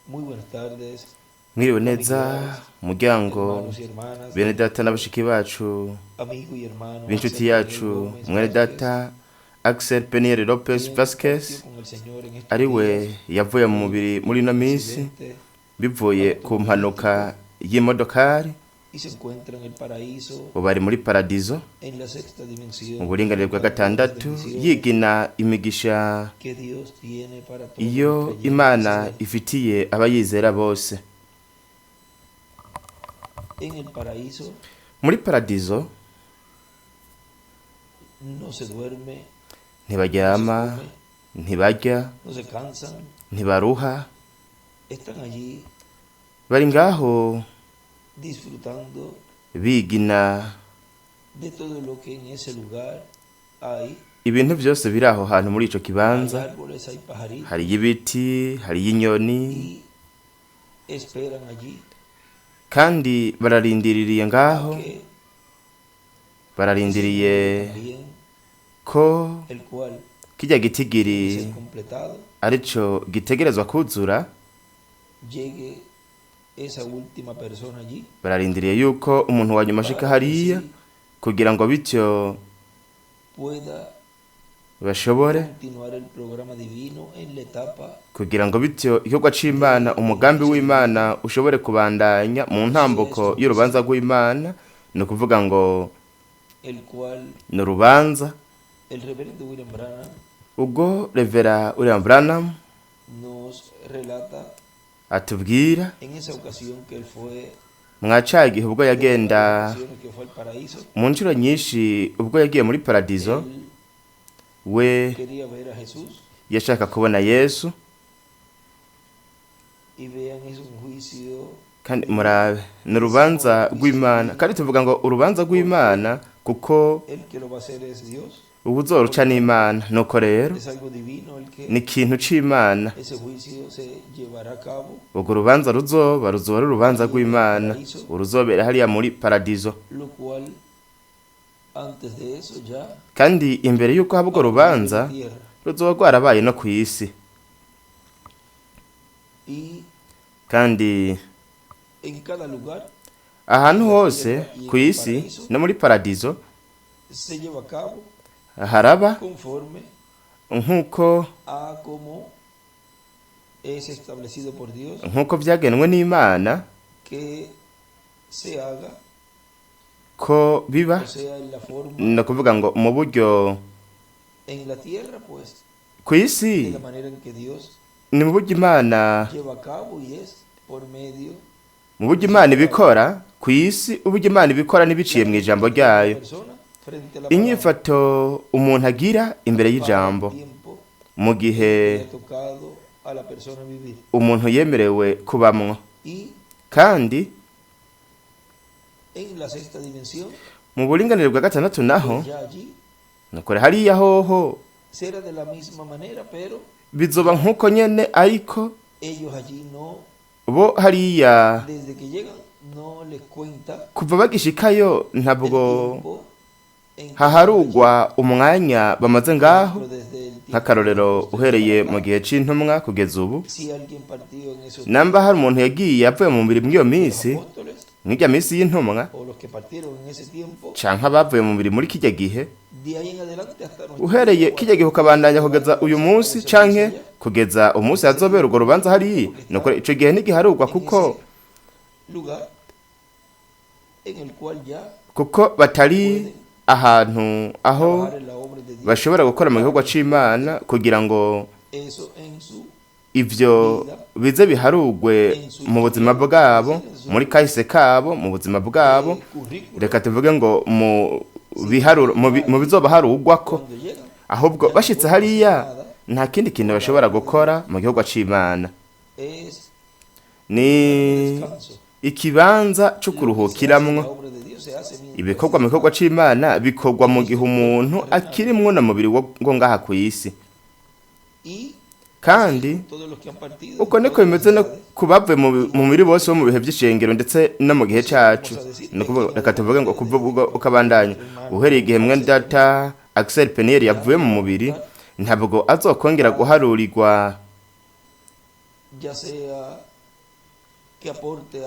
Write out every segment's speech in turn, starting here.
Muy buenas tardes, Mwiriwe neza, familiares, muryango, hermanos y hermanas, bene data na bashiki bacu amigo y hermano b'inshuti Axel Peniel yacu, Gómez mwene Vázquez, data Axel Peniel Lopez quien Vasquez, partió con el Señor en estos ari we días yavuye mu por mubiri muri ino un minsi accidente bivuye ku mpanuka y'imodokari, y se encuentra en el paraíso, ubu ari muri paradizo en la sexta mu dimensión, buringanire bwa disfrutando de las gatandatu, bendiciones yigina imigisha que Dios tiene para todos los iyo creyentes Imana en él. ifitiye abayizera bose. En el paraíso Muri paradizo no se duerme, no se ntibaryama, come, ntibarya, no se cansan, ntibaruha, están allí bari ngaho disfrutando bigina de todo lo que en ese lugar hay. ibintu byose biri aho hantu muri ico Hay kibanza. árboles, hay pajaritos Hariyo ibiti, hariyo inyoni, y esperan allí kandi bararindiririye a ngaho, que ese bararindiriye número también, ko el cual kirya debe gitigiri ser completado, arico gitegerezwa kuzura. llegue esa última persona allí Bararindiriye yuko umuntu wa nyuma ashika para que hariya así kugira ngo bityo pueda bashobore continuar el programa divino en la etapa kugira ngo bityo igikorwa c'Imana, del umugambi juicio w'Imana divino. ushobore kubandanya mu O sea, ntambuko es un y'urubanza juicio rw'Imana. Ni ukuvuga ngo el cual ni urubanza el reverendo William Branham ubwo Revera William Branham nos relata atubwira en esa ocasión que él fue, mwa ca gihe ubwo de las varias yagenda ocasiones que fue al paraíso, mu nshuro nyinshi ubwo yagiye muri paradizo, él we quería ver a Jesús yashaka kubona Yesu. y vean, es un juicio Kandi divino, murabe, ni decimos urubanza juicio rw'Imana, divino kandi tuvuga ngo urubanza porque rw'Imana kuko el que lo va a hacer es Dios, uwuzoruca por lo tanto n'Imana. Nuko rero es algo divino el ni que ikintu c'Imana, ese juicio se llevará a cabo urwo rubanza ruzoba ruzoba ari urubanza allí en el rw'Imana, paraíso, uruzobera hariya muri paradizo. lo cual antes de eso ya Kandi imbere y'uko haba urwo ha ocurrido en la rubanza tierra. ruzoba rwarabaye no kw'isi. Y Kandi en cada lugar, ahantu en la hose tierra y ku en el isi paraíso, no muri paradizo se lleva a cabo haraba conforme nk'uko a como es establecido por Dios nk'uko vyagenwe n'Imana que se haga, ko biba, o sea, en la forma ni ukuvuga ngo mu buryo en la tierra, pues, ku isi de la manera en que Dios ni mu buryo Imana lleva a cabo y es por medio mu buryo de su Imana palabra. ibikora ku isi, uburyo Imana ibikora n'ibiciye La mu ijambo actitud de una ryayo, persona frente a la palabra inyifato umuntu agira imbere para el y'ijambo tiempo mu en que gihe le ha tocado a la persona vivir. umuntu yemerewe kubamwo. Y Kandi en la sexta dimensión, mu buringanire bwa gatandatu naho, pues ya allí nukore hariya hoho será de la misma manera, pero bizoba ya nk'uko nyene, ariko ellos allí no, bo hariya desde que llegan, no les cuenta kuva bagishikayo el ntabwo tiempo en que están allí. haharugwa umwanya bamaze Por ngaho. ejemplo, desde el tiempo de los Nk'akarorero, apóstoles para uhereye mu acá, gihe c'intumwa kugeza ubu, si alguien partió en esos namba días hari umuntu yagiye avuye mu mubiri mw'iyo de los minsi, apóstoles mw'irya minsi y'intumwa, o los que partieron en ese tiempo, canke abavuye mu mubiri muri kirya gihe, de ahí en adelante hasta nuestro día, uhereye kirya gihe cuando ukabandanya se kugeza vaya a uyu hacer munsi ese juicio canke allá, kugeza umunsi ese hazobera tiempo urwo no rubanza cuenta hariya, porque nuko están ico gihe ntigiharugwa en kuko ese lugar en el cual ya kuko batari pueden ahantu aho trabajar en la obra de Dios bashobora gukora mu para gikorwa que c'Imana kugira ngo eso en su ivyo vida, bize biharugwe en su mu buzima historia, bwabo, es decir, en muri su kahise kabo, mu buzima bwabo, currículo, reka tuvuge ngo mu sino biharuro que mu ya bi- mu allí, bizobaharugwako, cuando llegan, ahubwo ya no bashitse pueden hacer hariya nada nta kindi kintu por la bashobora obra de gukora Dios. mu gikorwa c'Imana. Es Ni un lugar de descanso. ikibanza co Lo que se hace en la kuruhukiramwo. obra de Dios se hace mientras Ibikorwa se mu gikorwa está c'Imana bikorwa mu en gihe este cuerpo umuntu terrenal. akirimwo na mubiri wo ngaha kw'isi. Y así es Kandi con todos los que han partido uko en niko todas las bimeze no edades. ku bavuye mu Y mu mubiri bose bo mu bihe vy'ishengero ndetse no mu gihe o sea, cacu. vamos a decir, Ni de aquí ukuvuga en reka tuvuge ngo adelante, kuva desde ubwo que ukabandanya nuestro hermano uhereye igihe mwene Axel data Axel Peniel ya yavuye no mu va a mubiri, contar ntabwo azokongera a, guharurirwa ya sea que aporte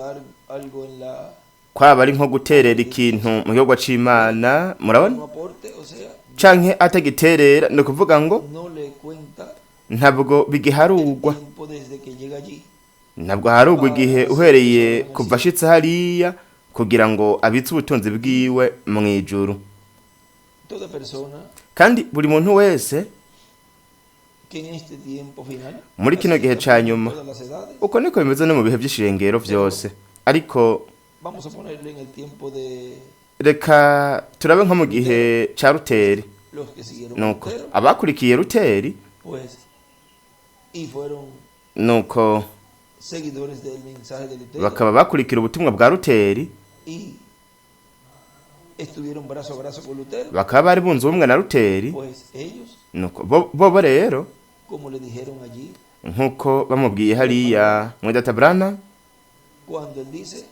algo en la Kwaba ari nko guterera ikintu mu gikorwa c'Imana, murabona, no aporte, o sea, canke atagiterera, ni ukuvuga ngo no le cuenta ntabwo el bigiharugwa. tiempo desde que llega allí. Ntabwo harugwa igihe uhereye kuva ashitse hariya kugira ngo abitse ubutunzi bwiwe mu ijuru. Toda persona Kandi buri muntu wese que en este tiempo final, muri kino así gihe también ca en nyuma, todas las edades, uko niko bimeze no mu bihe vy'ishengero vyose, ariko vamos a ponerle en el tiempo de reka turabe nko mu gihe ca Ruteri. los que siguieron a Nuko Lutero, abakurikiye Ruteri, pues, y fueron nuko seguidores del mensaje de Lutero bakaba bakurikira ubutumwa bwa Ruteri, y estuvieron brazo a brazo con Lutero, bakaba bari bunze ubumwe na Ruteri. pues ellos, Nuko bobo rero, como le dijeron allí, nk'uko bamubwiye hariya muri Data Brana, cuando él dice,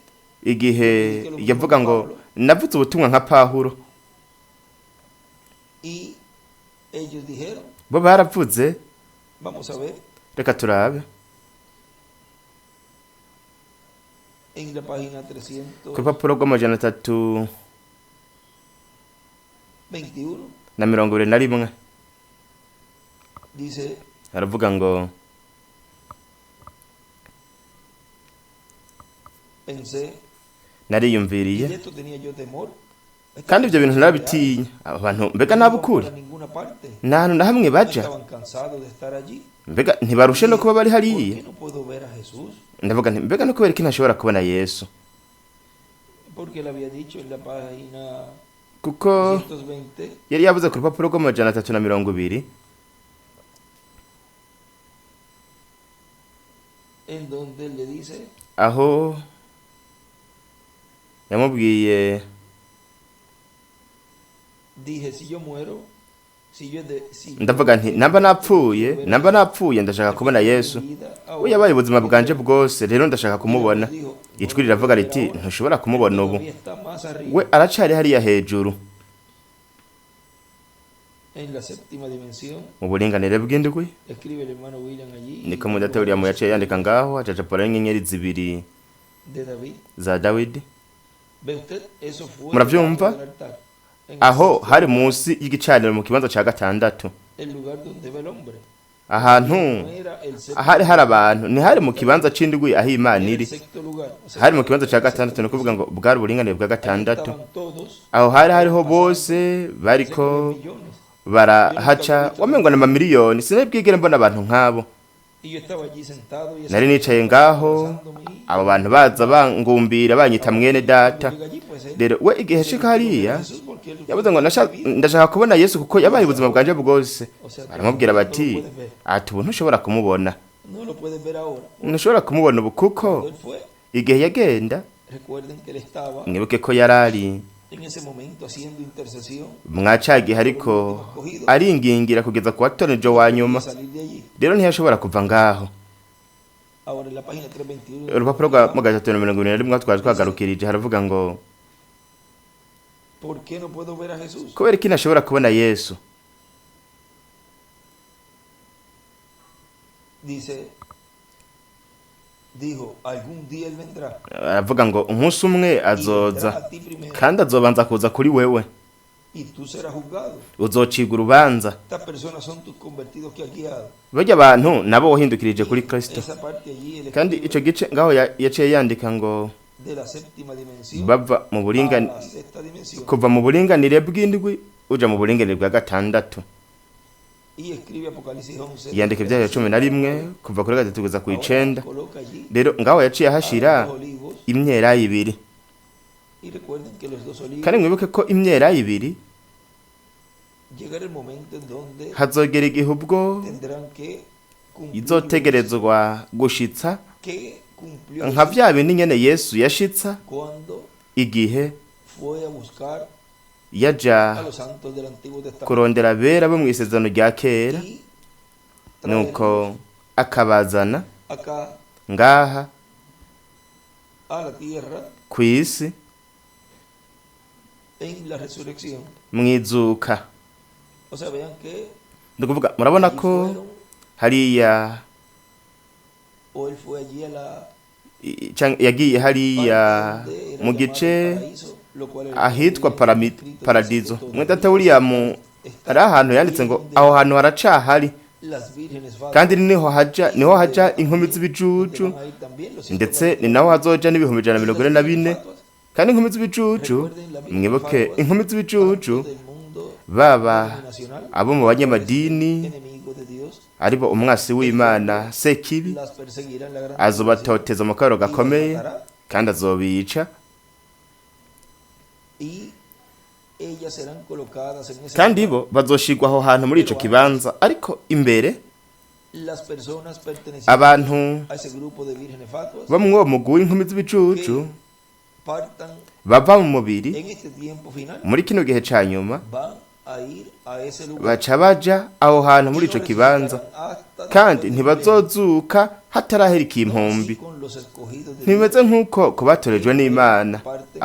igihe yavuga ngo navuze ubutumwa nka Pahuro, y ellos dijeron, bo baravuze. Vamos a ver Reka turabe en la página ku rupapuro rw'amajana 321. 321, dice, Aravuga ngo pensé, nariyumviriye, y de esto tenía yo temor. Estas kandi ibyo bintu personas narabitinya. Abo bantu mbega no iban nabukuri para ninguna parte. Nta hantu na hamwe No baja. estaban cansados de estar allí. Mbega ntibarushe no kuba bari ¿Por hariya? qué no puedo ver a Jesús? Ndavuga nti mbega no kubera ko ntashobora kubona Yesu? Porque él había dicho en la página Kuko 220 yari yavuze ku rupapuro rw'amajana 320, en donde él le dice, aho yamubwiye, dije, si yo muero, si yo de, si yo ndavuga nti namba napfuye ndashaka kubona Yesu. We yabaye ubuzima bwanje bwose, rero ndashaka kumubona. Ijwi riravuga riti ntushobora kumubona ubu, todavía está más arriba, we aracari hariya hejuru en la séptima dimensión, mu buringanire bw'indwi. Escribe el hermano William allí. Niko mudata William yaciye yandika ngaho, acacapura inyenyeri zibiri De David. za Dawidi. Ve usted, eso fue Muravyumva? debajo del altar, en el Aho sexto hari lugar, munsi y'igicaniro mu kibanza ca gatandatu, el lugar donde va el hombre. Ahantu No era el séptimo, ahari hari abantu, ntihari mu kibanza c'indwi aho Imana era el iri, sexto lugar. O sea, hari mu kibanza ca el sexto gatandatu, ni ukuvuga ngo bwari uburinganire bwa Ahí gatandatu. estaban todos, Aho hari hariho bose bariko cerca de millones. barahaca, wamengo na mamiliyoni. Sinabwigere mbona abantu nk'abo. Y yo estaba allí sentado y esa Nari nicaye gente ngaho, abrazándome y- abo bantu baza bangumbira banyita mwene data. Cuando llega allí, pues, él Rero we igihe se ashika vistió de hariya, Jesús porque él fue yavuze ngo el vida. ndashaka kubona Yesu kuko yabaye ubuzima bwanje bwose. O sea, Baramubwira no lo bati puedes ver. ati ubu ntushobora kumubona. No lo puedes ver ahora. Ntushobora kumubona ubu kuko Cuando él fue, igihe yagenda, recuerden que él estaba mwibuke ko yarari en ese momento haciendo intercesión mwacagihe ariko aringingira kugeza ku watoneje wa nyuma. para salir de allí. Rero ntiyashobora kuva ngaho. Ahora en la página 321 Urupapuro rwa 371 twari twagarukirije, haravuga ngo ¿por qué no puedo ver a Jesús? kubera iki ntashobora kubona Yesu? Dice, dijo, algún día él vendrá. Aravuga ngo umunsi umwe Y vendrá azoza, a ti primero kandi azobanza kuza kuri wewe, y tú serás juzgado. uzocigwa urubanza. Estas personas son tus convertidos que has guiado. Barya abantu nabo wahindukirije kuri Kristo. Esa parte allí él Kandi escribe ico gice ngaho yaciye yandika ngo de la séptima dimensión bava mu a la sexta dimensión. kuva mu buringanire bw'indwi uja mu buringanire bwa gatandatu. Y escribe Apocalipsis 11. Yandika ibyaha 11 kuva kuri 3 kugeza ku Ahora 9. coloca allí Rero ngaho yaciye a ahashira los dos olivos imyelayo ibiri. y recuerden que los dos olivos Kandi mwibuke ko imyelayo ibiri llegará el momento en donde hazogera igihe ubwo tendrán que cumplir izotegerezwa gushitsa que cumplió nka vya bindi nyene Yesu yashitsa cuando igihe fue a buscar yaja a los santos del Antiguo Testamento kurondera abera bo mw'isezerano rya kera, y nuko akabazana acá ngaha a la tierra ku isi en la resurrección. mwizuka. O sea, vean que Ni ukuvuga murabona allí ko fueron, hariya o él fue allí a la Yagiye hariya Parte donde era mu llamado gice el paraíso, lo cual el hermano ahitwa William escrito dice que paradizo. todavía Mwene William está hari ahantu yanditse ahí ngo donde aho van hantu haracahari, las vírgenes fatuas kandi niho haja y niho donde haja va inkumi también, donde z'ibijuju, van a ir también los ndetse ni 144. naho hazoja n'ibihumbi ijana na Y mirongo las ine na vírgenes bine. fatuas, Kandi inkumi z'ibijuju, recuerden, las vírgenes mwibuke fatuas, inkumi z'ibijuju, tanto del mundo baba denominacional, abo mu cual es el banyamadini enemigo de Dios, aribo umwasi el w'Imana diablo Sekibi, las perseguirá en la gran tribulación azobatoteza mu kabaro y las gakomeye matará, kandi azobica, y ellas serán colocadas en ese kandi lugar. bo bazoshirwa aho hantu muri ico Pero antes, kibanza. Ariko imbere las personas pertenecientes abantu a ese grupo de vírgenes fatuas bo mw'uwo mugwi w'inkumi z'ibicucu que partan bava mu mubiri en este tiempo final muri kino gihe ca nyuma van a ir a ese lugar baca baja aho hantu muri y ico no kibanza, resucitarán hasta kandi después del milenio. ntibazozuka hatarahera No así ikimpumbi. con los escogidos de Ntibimeze Dios nk'uko ku batorejwe que primero n'Imana parten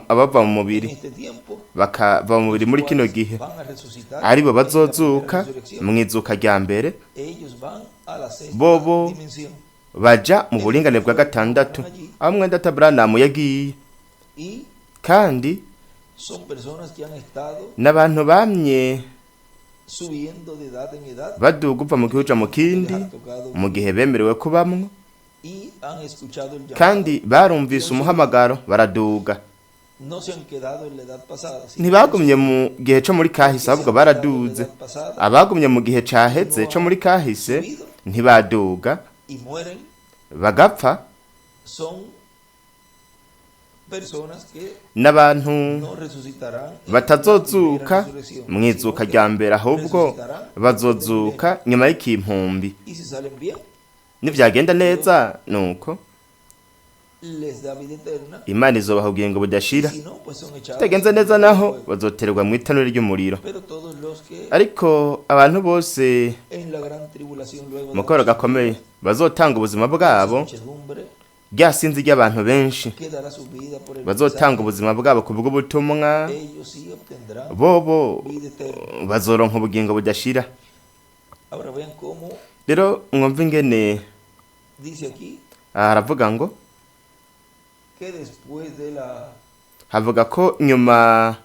abava mu en mubiri este tiempo, bakava mu los mubiri muri kino cuales gihe, van a resucitar aribo en la primera bazozuka resurrección. mw'izuka rya mbere, Ellos van a la sexta bobo dimensión. baja mu Es buringane donde bwa fue el hermano gatandatu Branham allí aho mwene Branham yagiye. y Kandi son personas que han estado n'abantu bamye subiendo de edad en edad baduga uva mu gihugu uja mu en el tiempo que les kindi ha tocado mu vivir gihe bemerewe kubamwo, y han escuchado el llamado kandi y barumvise han subido. umuhamagaro baraduga. No se han quedado en la edad pasada, sino que han Ntibagumye subido. mu gihe co muri Los kahise que se ahubwo han quedado en la baraduze. edad pasada Abagumye mu gihe y caheze no co muri han kahise subido ntibaduga y mueren bagapfa, son personas que n'abantu no resucitarán en la primera batazozuka resurrección, mw'izuka sino que rya mbere, ahubwo resucitarán después del bazozuka milenio. nyuma y'ikimpumbi. Y si salen bien, Nivyagenda Dios neza nuko les da vida eterna, Imana izobaha ubugingo y budashira, si no, pues son echados bitagenze en el neza lago de naho fuego. bazoterwa mw'itanura ry'umuriro. Pero todos los que Ariko abantu bose en la gran tribulación luego mu de la kabaro muchedumbre, gakomeye bazotanga ubuzima de esa bwabo, muchedumbre rya sinzi ry'abantu benshi que dará su vida por el bazotanga mensaje, ubuzima bwabo ku bw'ubutumwa, ellos sí obtendrán bobo vida eterna. bazoronka ubugingo budashira. Ahora vean cómo Rero mwumve ingene dice aquí aha haravuga ngo que después de la havuga ko nyuma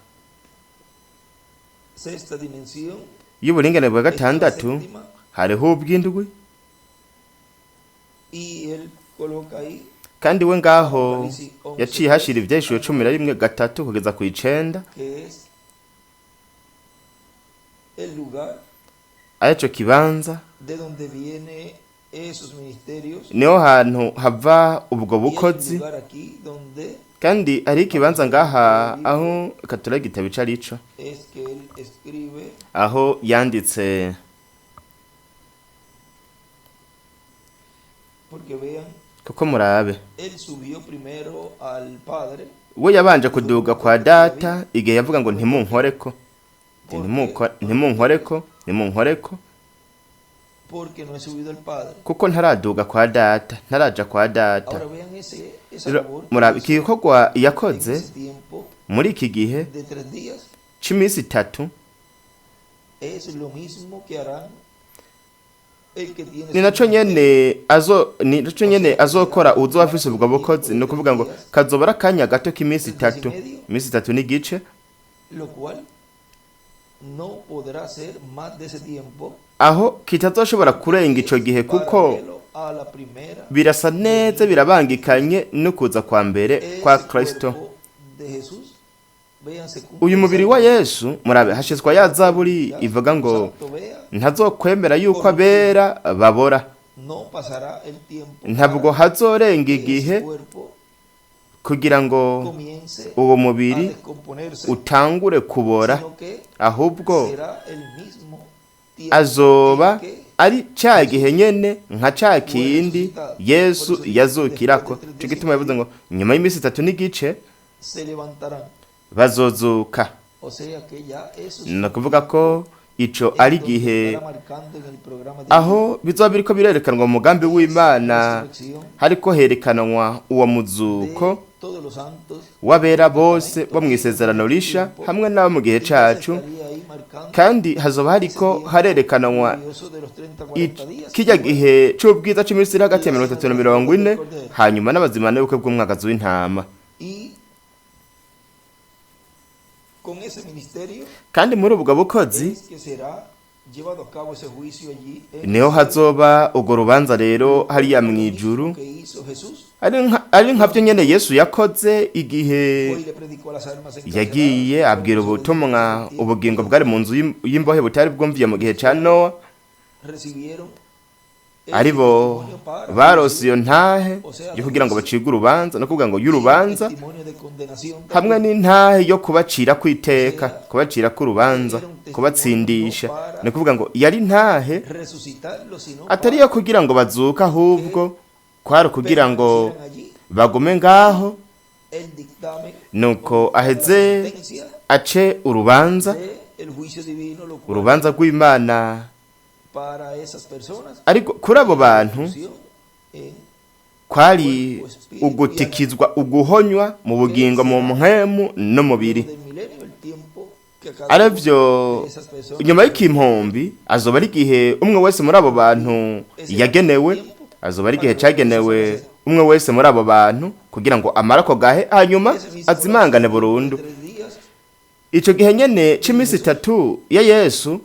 sexta dimensión y'uburingane bwa está la gatandatu séptima hariho ubw'indwi, y él coloca ahí kandi we ngaho Apocalipsis yaciye 11:3 hashira ivyahishuriwe al cumi na 9, rimwe gatatu kugeza ku icenda, que es el lugar arico kibanza de donde viene esos ministerios niho hantu hava ubwo y hay un bukozi. lugar aquí donde Kandi hariho ikibanza vamos a ver ngaha en el libro aho katura igitabo ico arico, es que él escribe aho yanditse porque vean, kuko murabe él subió primero al Padre we yabanje cuando kuduga dijo kwa un toque todavía, data igihe yavuga ngo un toque, ntimunkoreko, ati porque no me ntimunkoreko, toques, ntimunkoreko porque no he subido al Padre. kuko ntaraduga kwa data, ntaraja kwa data. Ahora vean esa Rero labor que murabe iki hizo gikorwa en yakoze ese tiempo muri iki gihe de 3 días c'iminsi itatu es lo mismo que harán el que tiene ni su naco ministerio. nyene azo ni naco O nyene sea, que será azokora un uzoba afise lapso ubwo de tiempo bukozi, de ni tres ukuvuga ngo días, kazoba ari akanya gato k'iminsi 3 días y itatu, medio, iminsi itatu n'igice, lo cual no podrá ser más de ese tiempo aho kitazoshobora porque kurenga ico es gihe kuko paralelo a la primera birasa neza venida de birabangikanye Cristo. no kuza kwa mbere kwa Ese Kristo. cuerpo de Jesús, vean, se Uyu cumple el mubiri wa Salmo Yesu murabe hashizwa ya no zaburi permitirás ivuga que tu ngo santo vea ntazokwemera yuko corrupción. abera babora, No pasará el tiempo ntabwo para hazorenga que ese igihe cuerpo kugira ngo comience uwo a mubiri descomponerse, utangure kubora, sino que ahubwo será el mismo tiempo azoba en que ari ca Jesús gihe nyene nka ca fue kindi resucitado. Por Yesu eso dijo, después de yazukirako. tres Ico días y gituma yavuze medio ngo nyuma y'iminsi itatu n'igice se levantarán. bazozuka. O sea que ya eso es Ni un ukuvuga tiempo ko ico en ari donde igihe estará marcando en el programa divino aho bizoba biriko birerekanwa mu mugambi esa w'Imana, resurrección hariko herekanwa uwo de muzuko todos los santos w'abera bose bo mu isezerano risha hamwe n'abo mu gihe Entonces cacu estaría ahí marcando kandi hazoba hariko harerekanwa glorioso de los 30, 40 días. kijya gihe c'ubwiza c'iminsi iri hagati ya 30 na 40 hanyuma n'abazimana y'ubukwe bw'umwagazi w'intama. Y con ese ministerio Kandi muri ubwo bukozi es que será llevado a cabo ese juicio allí en niho el cielo. hazoba urwo rubanza rero hariya Lo mw'ijuru mismo que hizo Jesús. ari nkavyo nyene Yesu yakoze igihe Hoy le predicó a las almas encarceladas. yagiye abwira ubutumwa ubugingo bwari mu nzu y'imbohe butari bwumviye mu gihe ca Nowa Recibieron el aribo testimonio para barose iyo ntahe yo kugira ngo bacibwe urubanza no kuvuga ngo y'urubanza testimonio de condenación hamwe n'intahe yo kubacira kwiteka kubacira k'urubanza kubatsindisha ni ukuvuga ngo yari intahe resucitarlos sino atari iyo kugira ngo bazuke ahubwo kwari ukugira ngo permanecieran allí bagume ngaho el dictamen nuko la aheze sentencia ace urubanza de el juicio divino lo cual urubanza rw'Imana para esas personas ariko kuri abo bantu ejecución en kwari ugutikizwa uguhonywa mu bugingo mu mpwemu n'umubiri del milenio el tiempo que a cada arivyo una de esas personas inyuma y'ikimpombi azoba ari igihe umwe wese muri abo bantu yagenewe azoba ari igihe cagenewe umwe wese muri abo bantu kugira ngo amare ako gahe hanyuma ese mismo azimangane burundu. 3 días Ico gihe nyene c'iminsi 3 ya Yesu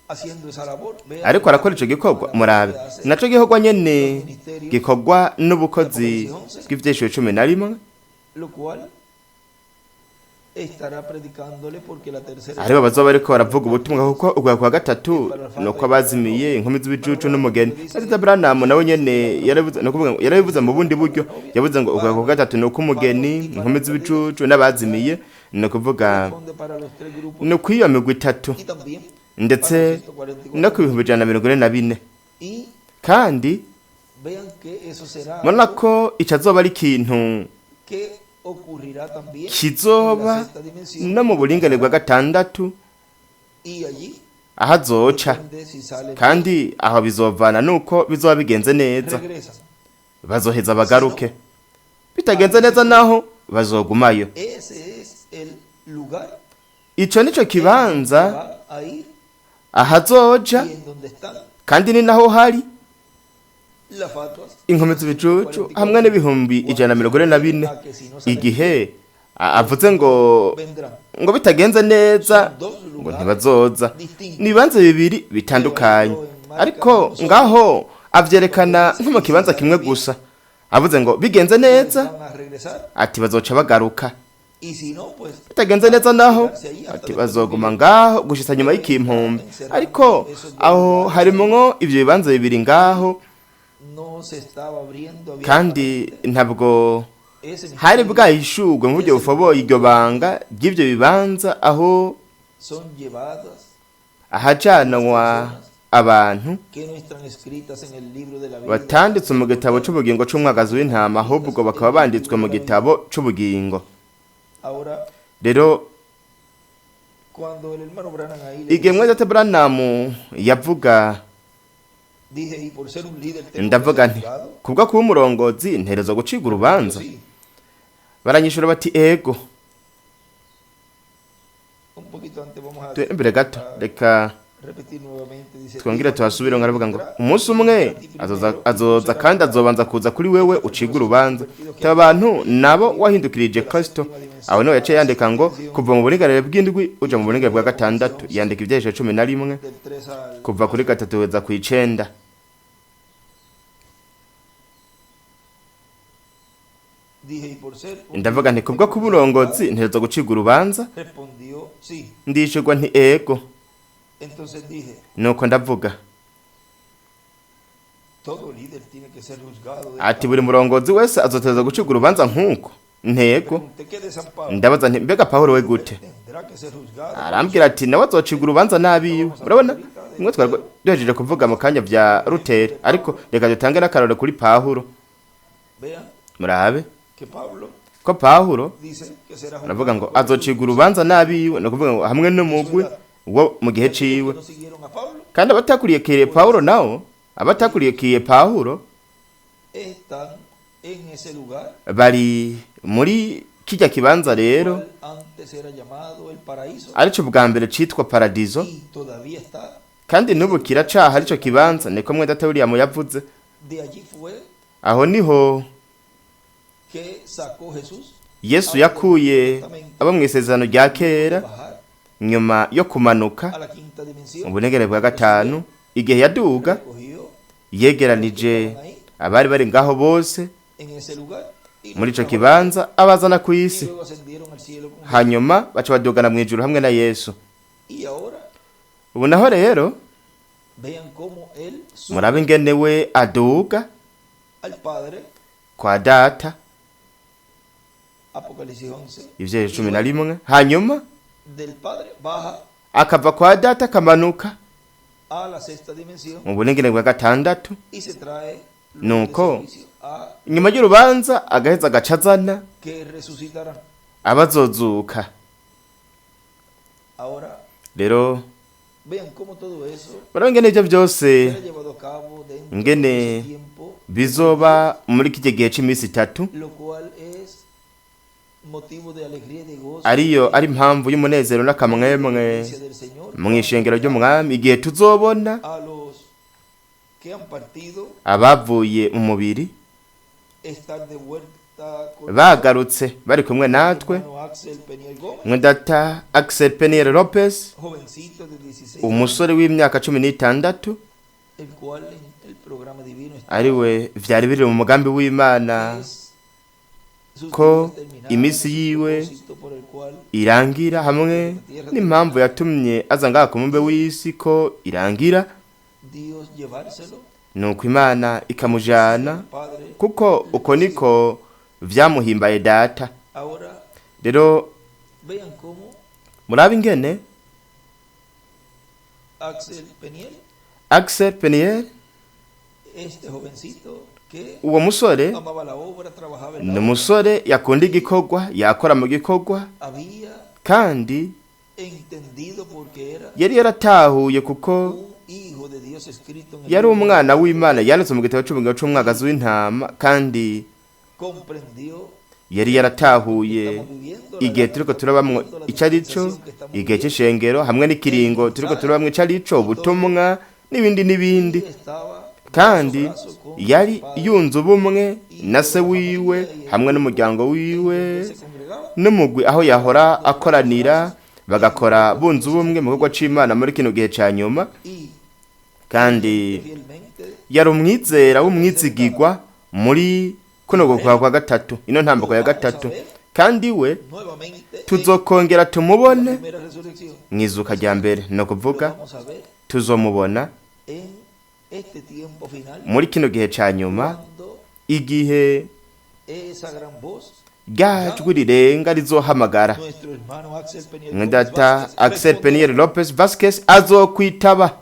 haciendo esa labor vean ariko arakora ico gikorwa murabe naco gikorwa nyene gikorwa n'ubukozi bw'ivyishuro 11 lo cual estará predicándole porque la tercera aribo bazoba bariko baravuga ubutumwa kuko ubwa kwa gatatu nuko abazimiye inkumi z'ibijuju n'umugeni. Perezida Branham nawe nyene yarabivuze no kuvuga ngo yarabivuze mu bundi buryo yavuze ngo ubwa kwa gatatu nuko umugeni inkumi z'ibijuju n'abazimiye ni ukuvuga responde para los tres grupos ni ukwiyo migwi itatu y también ndetse no ku 144,000 y kandi vean que eso será murabona ko ico azoba ari ikintu que ocurrirá también en la kizoba sexta dimensión no mu buringanire bwa gatandatu y allí aho azoca depende si sale kandi aho bizovana nuko bizoba bigenze neza regresan bazoheza bagaruke bitagenze neza naho bazogumayo. Ese es el lugar Ico nico en kibanza donde va a ir ahazoja y en donde están kandi ni naho hari las fatuas inkumi z'ibicucu hamwe n'144,000 igihe avuze ngo vendrán ngo bitagenze neza Son dos ngo lugares ntibazoza distintos ni ibibanza bibiri bitandukanye ariko ngaho avyerekana nko mu kibanza kimwe gusa avuze ngo bigenze neza van a regresar ati bazoca bagaruka y si no pues bitagenze neza naho ati bazoguma ngaho gushitsa nyuma y'ikimpumbi ariko aho harimwo ivyo bibanza bibiri ngaho no se estaba abriendo kandi abiertamente ntabwo ese hari misterio bwahishurwe mu buryo bufoboye iryo banga ry'ivyo bibanza aho son llevadas ahajanwa abantu que no están escritas en el libro de la vida batanditswe mu gitabo c'ubugingo c'umwagazi w'intama ahubwo bakaba banditswe mu gitabo c'ubugingo. Ahora Rero cuando el hermano Branham ahí le igihe dice, mwene data Branham yavuga dije y por ser un líder tengo que ndavuga ser nti juzgado. kubwo kuba umurongozi nterezwa gucibwa urubanza Sí, baranyishura bati ego. un poquito antes vamos a Imbere gato reka repetir nuevamente dice twongere tuhasubire ngo aravuga ngo umunsi umwe azoza kandi azobanza kuza kuri wewe ucibwe urubanza aba bantu nabo wahindukirije Kristo aho niho yaciye yandika ngo kuva mu buringanire bw'indwi uja mu buringanire bwa gatandatu yandika ivyaheshe 11 del 3 al kuva kuri 3 kugeza ku 9. Dije y por ser un Ndavuga nti kubwo kuba uburongozi ntegerezwa gucibwa urubanza respondió sí. ndishurwa nti ego. Entonces dije Nuko ndavuga todo líder tiene que ser juzgado de ati buri murongozi wese azotegerezwa gucibwa urubanza nk'uko ntego. Pregunté qué de San Pablo Ndabaza nti mbega Pawulo we gute tendrá que ser juzgado arambwira ati nawe azocibwa urubanza n'abiwe. Murabona mwe twari duhejeje kuvuga mu kanya vya Ruteri ariko reka dutange n'akarore kuri Pawulo. Vean Murabe que Pablo ko Pawulo dice que será aravuga ngo juzgado por azocibwa urubanza n'abiwe ni ukuvuga ngo hamwe n'umugwi wo mu gihe ciwe que no siguieron a Pablo kandi abatakurikiye Pawulo nawo abatakurikiye Pawulo están En ese lugar, Bari muri kijya kibanza rero cual antes era llamado el paraíso, arico bwa mbere citwa paradizo, y todavía está. kandi n'ubu kiracaha arico kibanza, niko mwene data William yavuze. De allí fue Aho niho que sacó Jesús Yesu yakuye abo mu isezerano rya kera bajar nyuma yo kumanuka a la quinta dimensión, mu bunegere bwa gatanu. Igihe yaduga recogió yegeranije abari bari ngaho bose en ese lugar y los muri ico trajo kibanza, abazana ku y isi, luego ascendieron al cielo con Jesús. hanyuma baca badugana mu ijuru hamwe na Yesu. Y ahora Ubu naho rero vean cómo él sube murabe ingene we aduga al Padre, kwa Data. Apocalipsis 11, Ivyo 11, hanyuma del Padre baja akava kwa Data akamanuka a la sexta dimensión mu bunengere bwa gatandatu, y se trae los Nuko. de servicio a inyuma y'urubanza agaheza agaca azana que resucitarán. abazozuka. Ahora Rero vean cómo todo eso murabe ingene ivyo vyose será llevado a cabo dentro ingene de ese tiempo, bizoba muri iki gihe c'iminsi itatu, lo cual es motivo de alegría y de gozo ariyo ari impamvu y'umunezero en la n'akamwemwe iglesia del Señor mu ishengero ry'Umwami, igihe tuzobona a los que han partido abavuye mu mubiri estar de vuelta con bagarutse bari kumwe natwe. hermano Axel Peniel Gómez, Mwedata Axel Peniel Lopez, jovencito de 16 años, umusore w'imyaka 16, el cual en el programa divino está ariwe vyari biri mu mugambi w'Imana es sus ko días terminaron, iminsi su yiwe propósito por el cual irangira, hamwe n'impamvu yatumye aza ngaha ku mumbe w'isi ko irangira, Dios llevárselo nuko Imana ikamujana, Padre. kuko uko niko vyamuhimbaye Data. Ahora Rero vean cómo murabe ingene Axel Peniel, Axel Peniel, este jovencito que uwo musore amaba la obra, trabajaba en ni la obra, umusore yakunda igikorwa, yakora mu gikorwa, había kandi entendido porque era yari yaratahuye kuko un hijo de Dios escrito en el yari libro, umwana w'Imana yanditse mu gitabo c'ubugingo c'umwagazi w'intama, kandi comprendió yari yaratahuye estamos viviendo la igihe edad turiko que turabamwo estamos viviendo, la ico ari co, dispensación que estamos igihe viviendo, c'ishengero hamwe n'ikiringo turiko turabamwo ico ari co, ubutumwa n'ibindi n'ibindi. y estaba Kandi brazo a brazo con yari su padre, yunze ubumwe na se wiwe hamwe n'umuryango wiwe donde se congregaba, n'umugwi aho yahora akoranira, bagakora bunze ubumwe mu gikorwa c'Imana muri kino gihe ca nyuma. y Kandi fielmente yari umwizera w'umwizigirwa muri kuno gukora kwa gatatu, ino ntambako ya gatatu, kandi we nuevamente en tuzokongera la tumubone primera resurrección. mwizuka rya mbere, ni Lo ukuvuga vamos a ver tuzomubona en este tiempo final, muri kino gihe ca nyuma, cuando igihe esa gran voz, rya jwi rirenga rizohamagara, nuestro hermano Axel Peniel Gómez mwedata Vázquez, Axel responderá. Peniel Lopez Vasquez azokwitaba.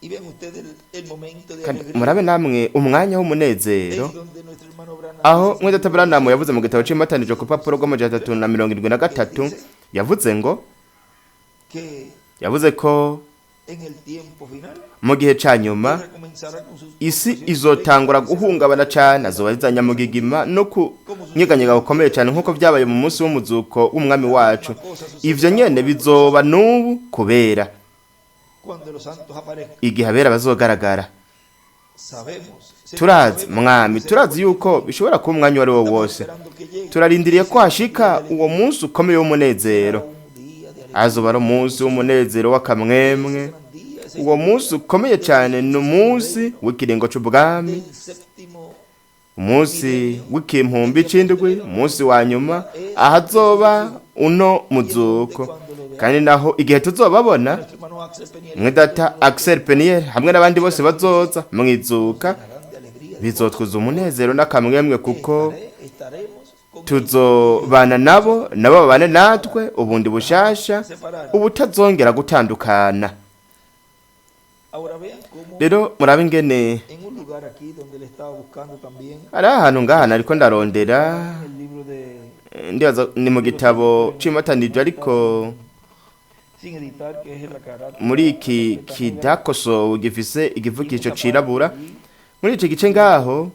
Y vean ustedes el momento de Kandi alegría murabe namwe umwanya w'umunezero en donde nuestro hermano Branham aho dice, mwedata Branham yavuze mu gitabo c'imatanije ku rupapuro rw'amajana 373, yavuze ngo que yavuze ko en el tiempo final mu gihe ca nyuma tierra comenzará con sus isi convulsiones izotangura guhungabana cane, azoba rizanyamugigima no kunyeganyega gukomeye cane, nk'uko vyabaye mu munsi w'umuzuko w'Umwami wacu. Ivyo nyene bizoba n'ubu kubera cuando los santos aparezcan. igihe abera bazogaragara. Sabemos, Señor, Turazi sabemos Mwami, que turazi será yuko bishobora kuba umwanya uwo ari wo Estamos wose. esperando que llegue Turarindiriye ko hashika uwo munsi ukomeye w'umunezero. un día de alegría, Azoba ari umunsi w'umunezero w'akamwemwe. ese gran día, ese Uwo munsi ukomeye cyane ni umunsi w'ikiringo c'ubwami, del séptimo umunsi w'ikimpumbi c'indwi, umunsi wa nyuma ahazoba uno muzuko. Kandi naho igihe tuzobabona nuestro hermano Axel Peniel mwedata Axel Peniel hamwe n'abandi bose bazoza mwizuka, llenarán de alegría, de bizotwuza umunezero n'akamwemwe, kuko estaremos con tuzobana nabo, nabo babane natwe ubundi bushasha separar. ubutazongera gutandukana. Ahora vean cómo Rero murabe ingene en un lugar aquí donde le estaba buscando también ari ahantu ngaha nariko ndarondera, el libro de ndibaza ni mu gitabo c'imatanije, ariko sin editar, que es la carátula muri iki kidakosowe gifise igivukisho cirabura muri ico gice ngaho.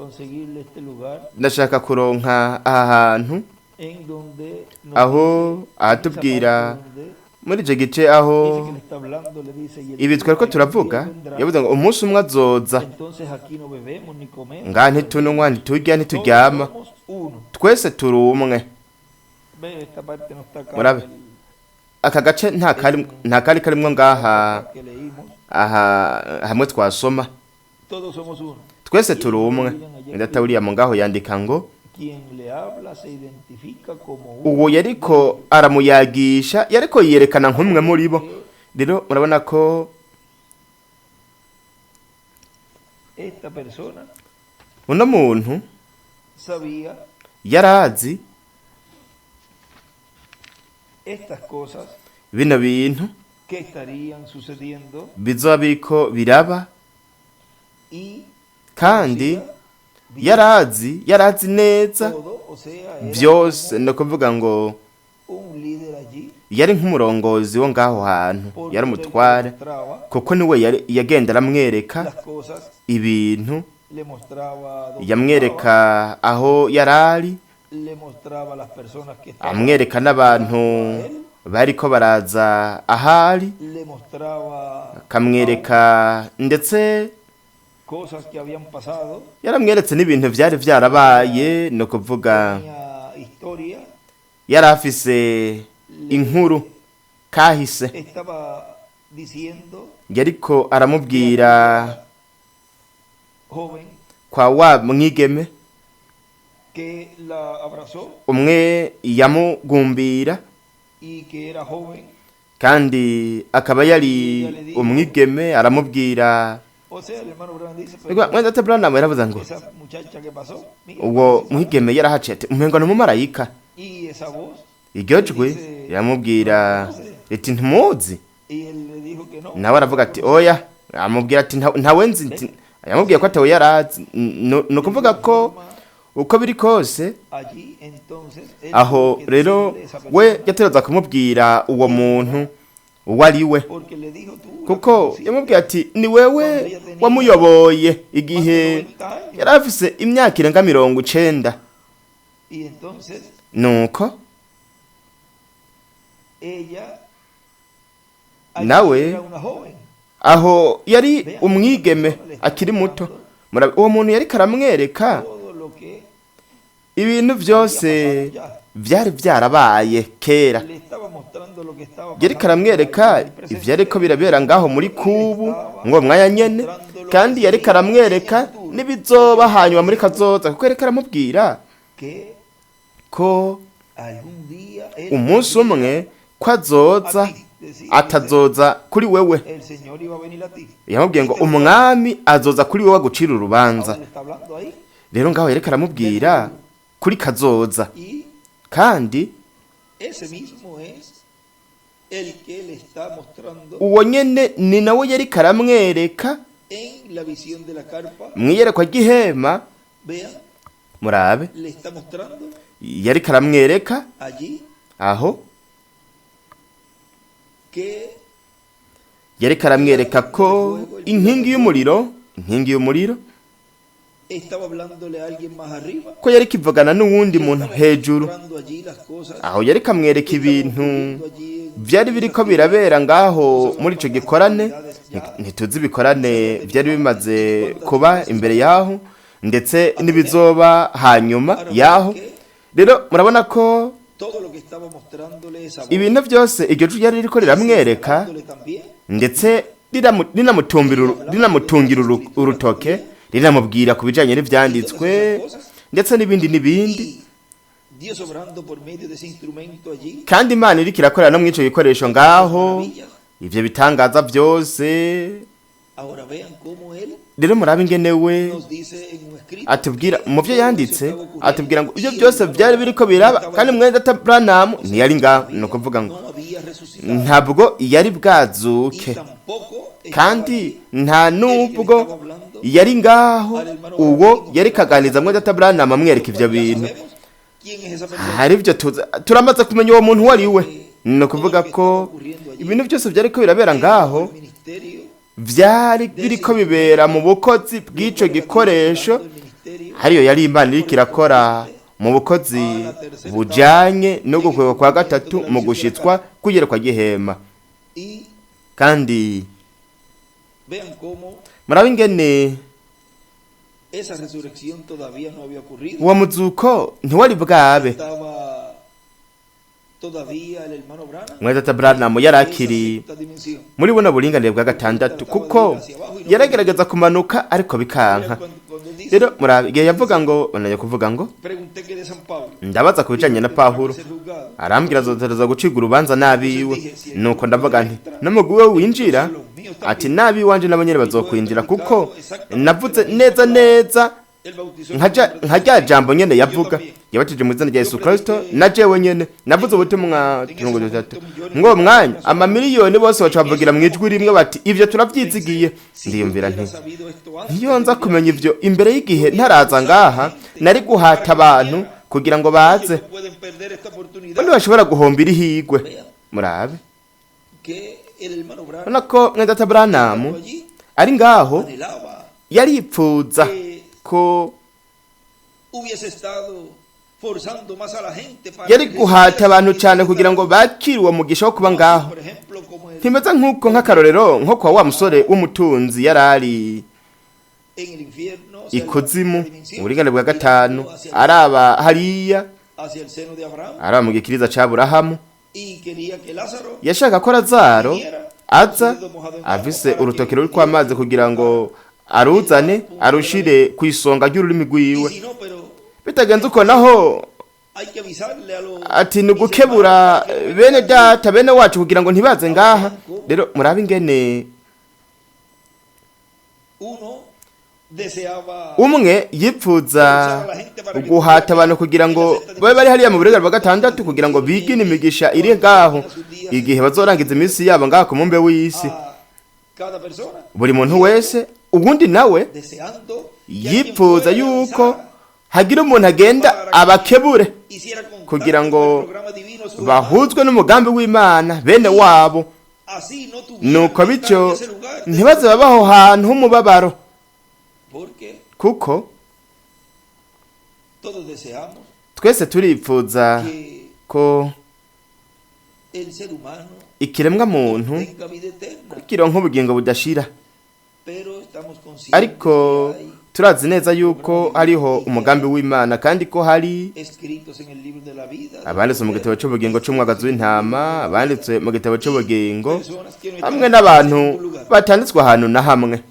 Conseguirle este lugar Ndashaka kuronka aha hantu en donde nos aho dice, en esa ahatubwira parte donde muri icyo gice aho dice que le está hablando, le dice, y el ibi twariko día turavuga, vendrá. yavuze ngo umunsi umwe azoza. Entonces aquí no bebemos ni comemos. Ngaha ntitunywa, ntiturya, Todos ntituryama, somos uno. twese turi umwe. Ve, esta parte no está acá Murabe. en el Aka gace nta kari karimwo ngaha que leímos. aha hamwe twasoma. Todos somos uno. Twese turi umwe. Ndata William ngaho yandika ngo Quien le habla se identifica como uno. uwo yariko aramuyagisha yariko yiyerekana nk'umwe muri bo. Rero murabona ko Esta persona uno muntu sabía yarazi estas cosas bino bintu que estarían sucediendo bizoba biriko biraba, y kandi conocía bien yarazi neza todo, o sea, era byose. Ni ukuvuga ngo como un líder allí yari nk'umurongozi wo ngaho hantu, porque yari era el que umutware, mostraba kuko niwe yagenda aramwereka las cosas, ibintu, le mostraba dónde yamwereka aho yari ari, estaba, le mostraba las personas que estaban, amwereka n'abantu bariko baraza ahari, le mostraba akamwereka ndetse cosas que habían pasado, yaramweretse n'ibintu vyari vyarabaye. Ni ukuvuga tenía historia, yari afise inkuru kahise, estaba diciendo yariko aramubwira joven kwa wa mwigeme que la abrazó umwe yamugumbira y que era joven, kandi akaba yari umwigeme, aramubwira. O sea, el hermano Branham dice, pero Mwene data Branham yaravuze ngo esa muchacha que pasó, mira, uwo mwigeme yarahaciye ati umengo ni umumarayika. y esa voz, Iryo jwi riramubwira riti ntumuzi. y él le dijo que no. Nawe aravuga ati oya, amubwira ati ntawe nzi yamubwiye ko atawe yarazi. Ni ukuvuga ko uko biri kose Allí entonces él aho tuvo que rero decirle a esa we persona, yategerezwa kumubwira uwo muntu uwo ari we, porque le dijo tú la kuko conociste yamubwiye ati ni wewe wamuyoboye igihe yari afise imyaka irenga 90. Y entonces Nuko ella Nawe, era una joven. aho yari umwigeme akiri muto. Uwo muntu yariko aramwereka Todo lo que ibintu byose byari byarabaye kera, le estaba mostrando lo que estaba yariko pasando aramwereka en el presente. ivyariko birabera ngaho muri kubu ngo mwanya nyene, kandi yariko aramwereka n'ibizoba hanyuma muri kazoza, kuko yariko aramubwira Que ko algún día él umunsi umwe ko azoza, a ti, decía, atazoza kuri wewe. el Señor iba a venir a ti. Yamubwiye ngo umwami azoza kuri wewe agucira urubanza. Ahora le está hablando ahí Rero ngaho yariko aramubwira kuri kazoza, y kandi ese mismo es el que le está mostrando uwo nyene ni nawe yariko aramwereka en la visión de la carpa. mwiyerekwa ry'ihema. Vean, Murabe, le está mostrando yariko aramwereka allí aho que yariko aramwereka ko inkingi y'umuriro estaba hablándole a alguien más arriba. ko yariko ivugana n'uwundi muntu Estaba hejuru. mostrando allí las cosas Aho yariko amwereka que estaban ibintu ocurriendo allí en vyari biriko birabera ngaho muri ico gikorane. Ntituzi ibikorane vyari bimaze kuba imbere yaho ndetse n'ibizoba hanyuma yaho. Rero murabona ko todo lo que estaba mostrándole esa voz, ibintu byose iryo jwi ryari ririko riramwereka, hablándole también ndetse rinamutungira urutoke, rinamubwira ku bijanye n'ivyanditswe ndetse n'ibindi n'ibindi. y Dios obrando por medio de ese instrumento allí, Kandi Imana iriko irakorera no mw'ico gikoresho ngaho maravillas. ivyo bitangaza byose. Ahora vean cómo él Rero murabe ingene we nos dice en un escrito atubwira mu byo todo eso yanditse, estaba ocurriendo atubwira ngo ibyo y el byose hermano byari biriko biraba, estaba kandi allí. mwene data Branham ntiyari ngaho. Ni ukuvuga ngo No había resucitado ntabwo yari bwazuke, y tampoco estaba kandi allí nta nubwo yari ngaho uwo yari kaganiriza mwene data Branham amwereka ivyo Lo cual ya bintu. sabemos quién es esa persona. Hari ibyo tuzi, turamaze kumenya uwo muntu uwo ari we. Ni ukuvuga ko ibintu byose byariko birabera ngaho El ministerio vyari biriko bibera mu bukozi bw'ico gikoresho, Hariyo yari Imana iriko irakora mu bukozi bujanye no gukwega kwa gatatu mu gushitswa kugerekwa gihema. Kandi murabe ingene uwo muzuko ntiwari bwabe. Mwene Branham yarakiri muri buno buringanire bwa gatandatu, kuko yaragerageza kumanuka ariko bikanka. Rero murabe igihe yavuga ngo bananye kuvuga ngo ndabaza ku bijanye na Pawulo, arambwira azotereza gucibwa urubanza n'abiwe. Nuko ndavuga nti n'umugwi we winjira, ati nabi wanje nabo nyene bazokwinjira, kuko navuze neza neza nka rya jambo nyene yavuga yabatije mu izina rya Yesu Kristo, na jewe nyene navuze ubutumwa 33. Ngo mwanya amamiliyoni bose baca bavugira mu ijwi rimwe bati ivyo turavyizigiye. Ndiyumvira nti iyo nza kumenya ivyo imbere y'igihe ntaraza ngaha, nari guhata abantu kugira ngo baze, bo ntibashobora guhomba iri higwe. Murabe urabona ko mwene data Branham ari ngaho yaripfuza ko yari guhata abantu cyane kugira ngo bakire uwo mugisha wo kuba ngaho. Ntimeze nk'uko nk'akarorero nko kwa wa musore w'umutunzi yari ari ikuzimu mu buringanire bwa gatanu, araba hariya, araba mu gikiriza ca Aburahamu. Yashaka ko Lazaro aza afise urutoki ruriko amazi kugira ngo aruzane arushire ku isonga ry'ururimi rwiwe. Bitagenze uko naho, ati ni ugukebura bene data bene wacu kugira ngo ntibaze ngaha. Rero murabe ingene umwe yipfuza guhata abantu kugira ngo babe bari hariya mu burenganzira bwa gatandatu, kugira ngo bigine imigisha iri ngaho igihe bazorangiza iminsi yabo ngaho ku mumbe w'isi. Buri muntu wese ubundi nawe yipfuza yuko hagira umuntu agenda abakebure kugira ngo bahuzwe n'umugambi w'Imana bene wabo. Nuko bityo ntibaze babaho hantu h'umubabaro, kuko twese turipfuza ko ikiremwa muntu kironka ubugingo budashira, ariko turazi neza yuko hariho umugambi w'Imana, kandi ko hari abanditse mu gitabo cy'ubugingo c'umwagazi w'intama, abanditse mu gitabo cy'ubugingo hamwe n'abantu batanditswe ahantu na hamwe.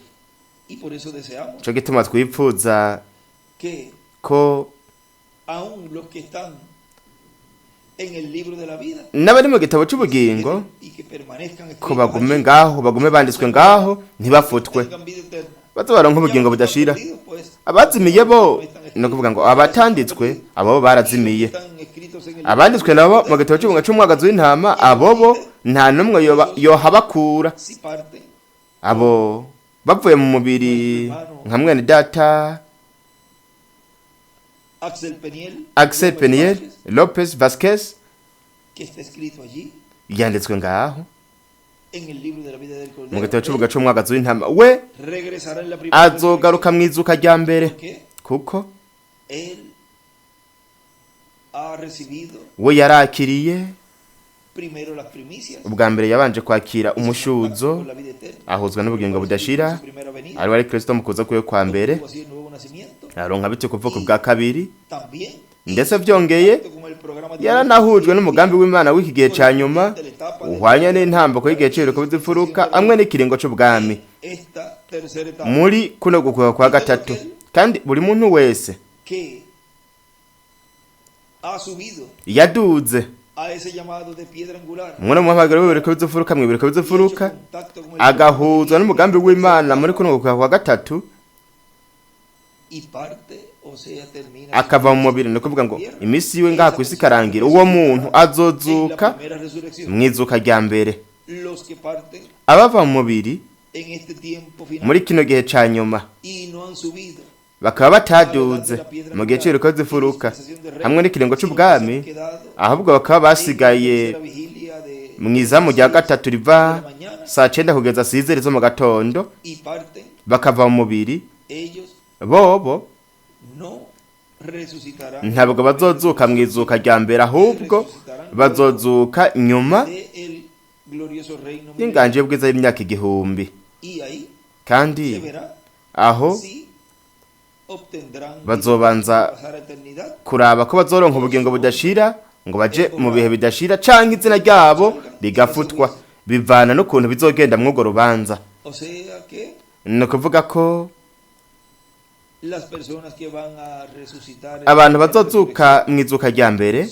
Ico gituma twipfuza ko n'abari mu gitabo cy'ubugingo ko bagume ngaho, bagume banditswe ngaho, ntibafutwe, baze baronka ubugingo budashira. Abazimiye bo ni ukuvuga ngo abatanditswe abo barazimiye, abanditswe nabo mu gitabo cy'ubugingo c'umwagazi w'intama abo bo nta n'umwe yohabakura. Abo bavuye mu mubiri nka mwene data Axel Peniel Lopez Vasquez yanditswe ngaho mu gitabo cy'ubugingo c'umwagazi w'intama, we azogaruka mu izuka rya mbere, kuko we yarakiriye ubwa mbere, yabanje kwakira umushuzo ahuzwa n'ubugingo budashira, ari wari Kristo mu kuza kwiwe kwa mbere, aronka bityo kuvuka bwa kabiri. Ndetse byongeye yaranahujwe n'umugambi w'Imana w'iki gihe ca nyuma, uhwanye n'intambako y'igihe c'ibiriko bizipfuruka hamwe n'ikiringo c'ubwami muri kuno gukwega kwa gatatu. Kandi buri muntu wese yaduze umwana muhamagaro w'ibiriko bizofuruka mu ibiriko bizofuruka, agahuzwa n'umugambi w'Imana muri kuno gukwega kwa gatatu, akava mu mubiri. Ni ukuvuga ngo iminsi yiwe ngaha ku isi ikarangira, uwo muntu azozuka mu izuka rya mbere. Abava mu mubiri muri kino gihe ca nyuma bakaba bataduze mu gihe c'ibiriko bizofuruka hamwe n'ikiringo c'ubwami, ahubwo bakaba basigaye mu izamu rya gatatu riva saa 9 kugeza 6 zo mu gatondo, bakava mu mubiri bobo Ntabwo bazozuka mu izuka rya mbere, ahubwo bazozuka nyuma y'inganji y'ubwiza y'imyaka 1000. Kandi aho bazobanza kuraba ko bazoronka ubugingo budashira ngo baje mu bihe bidashira, canke izina ryabo rigafutwa, bivana n'ukuntu bizogenda mw'urwo rubanza. Ni ukuvuga ko abantu bazozuka mu izuka rya mbere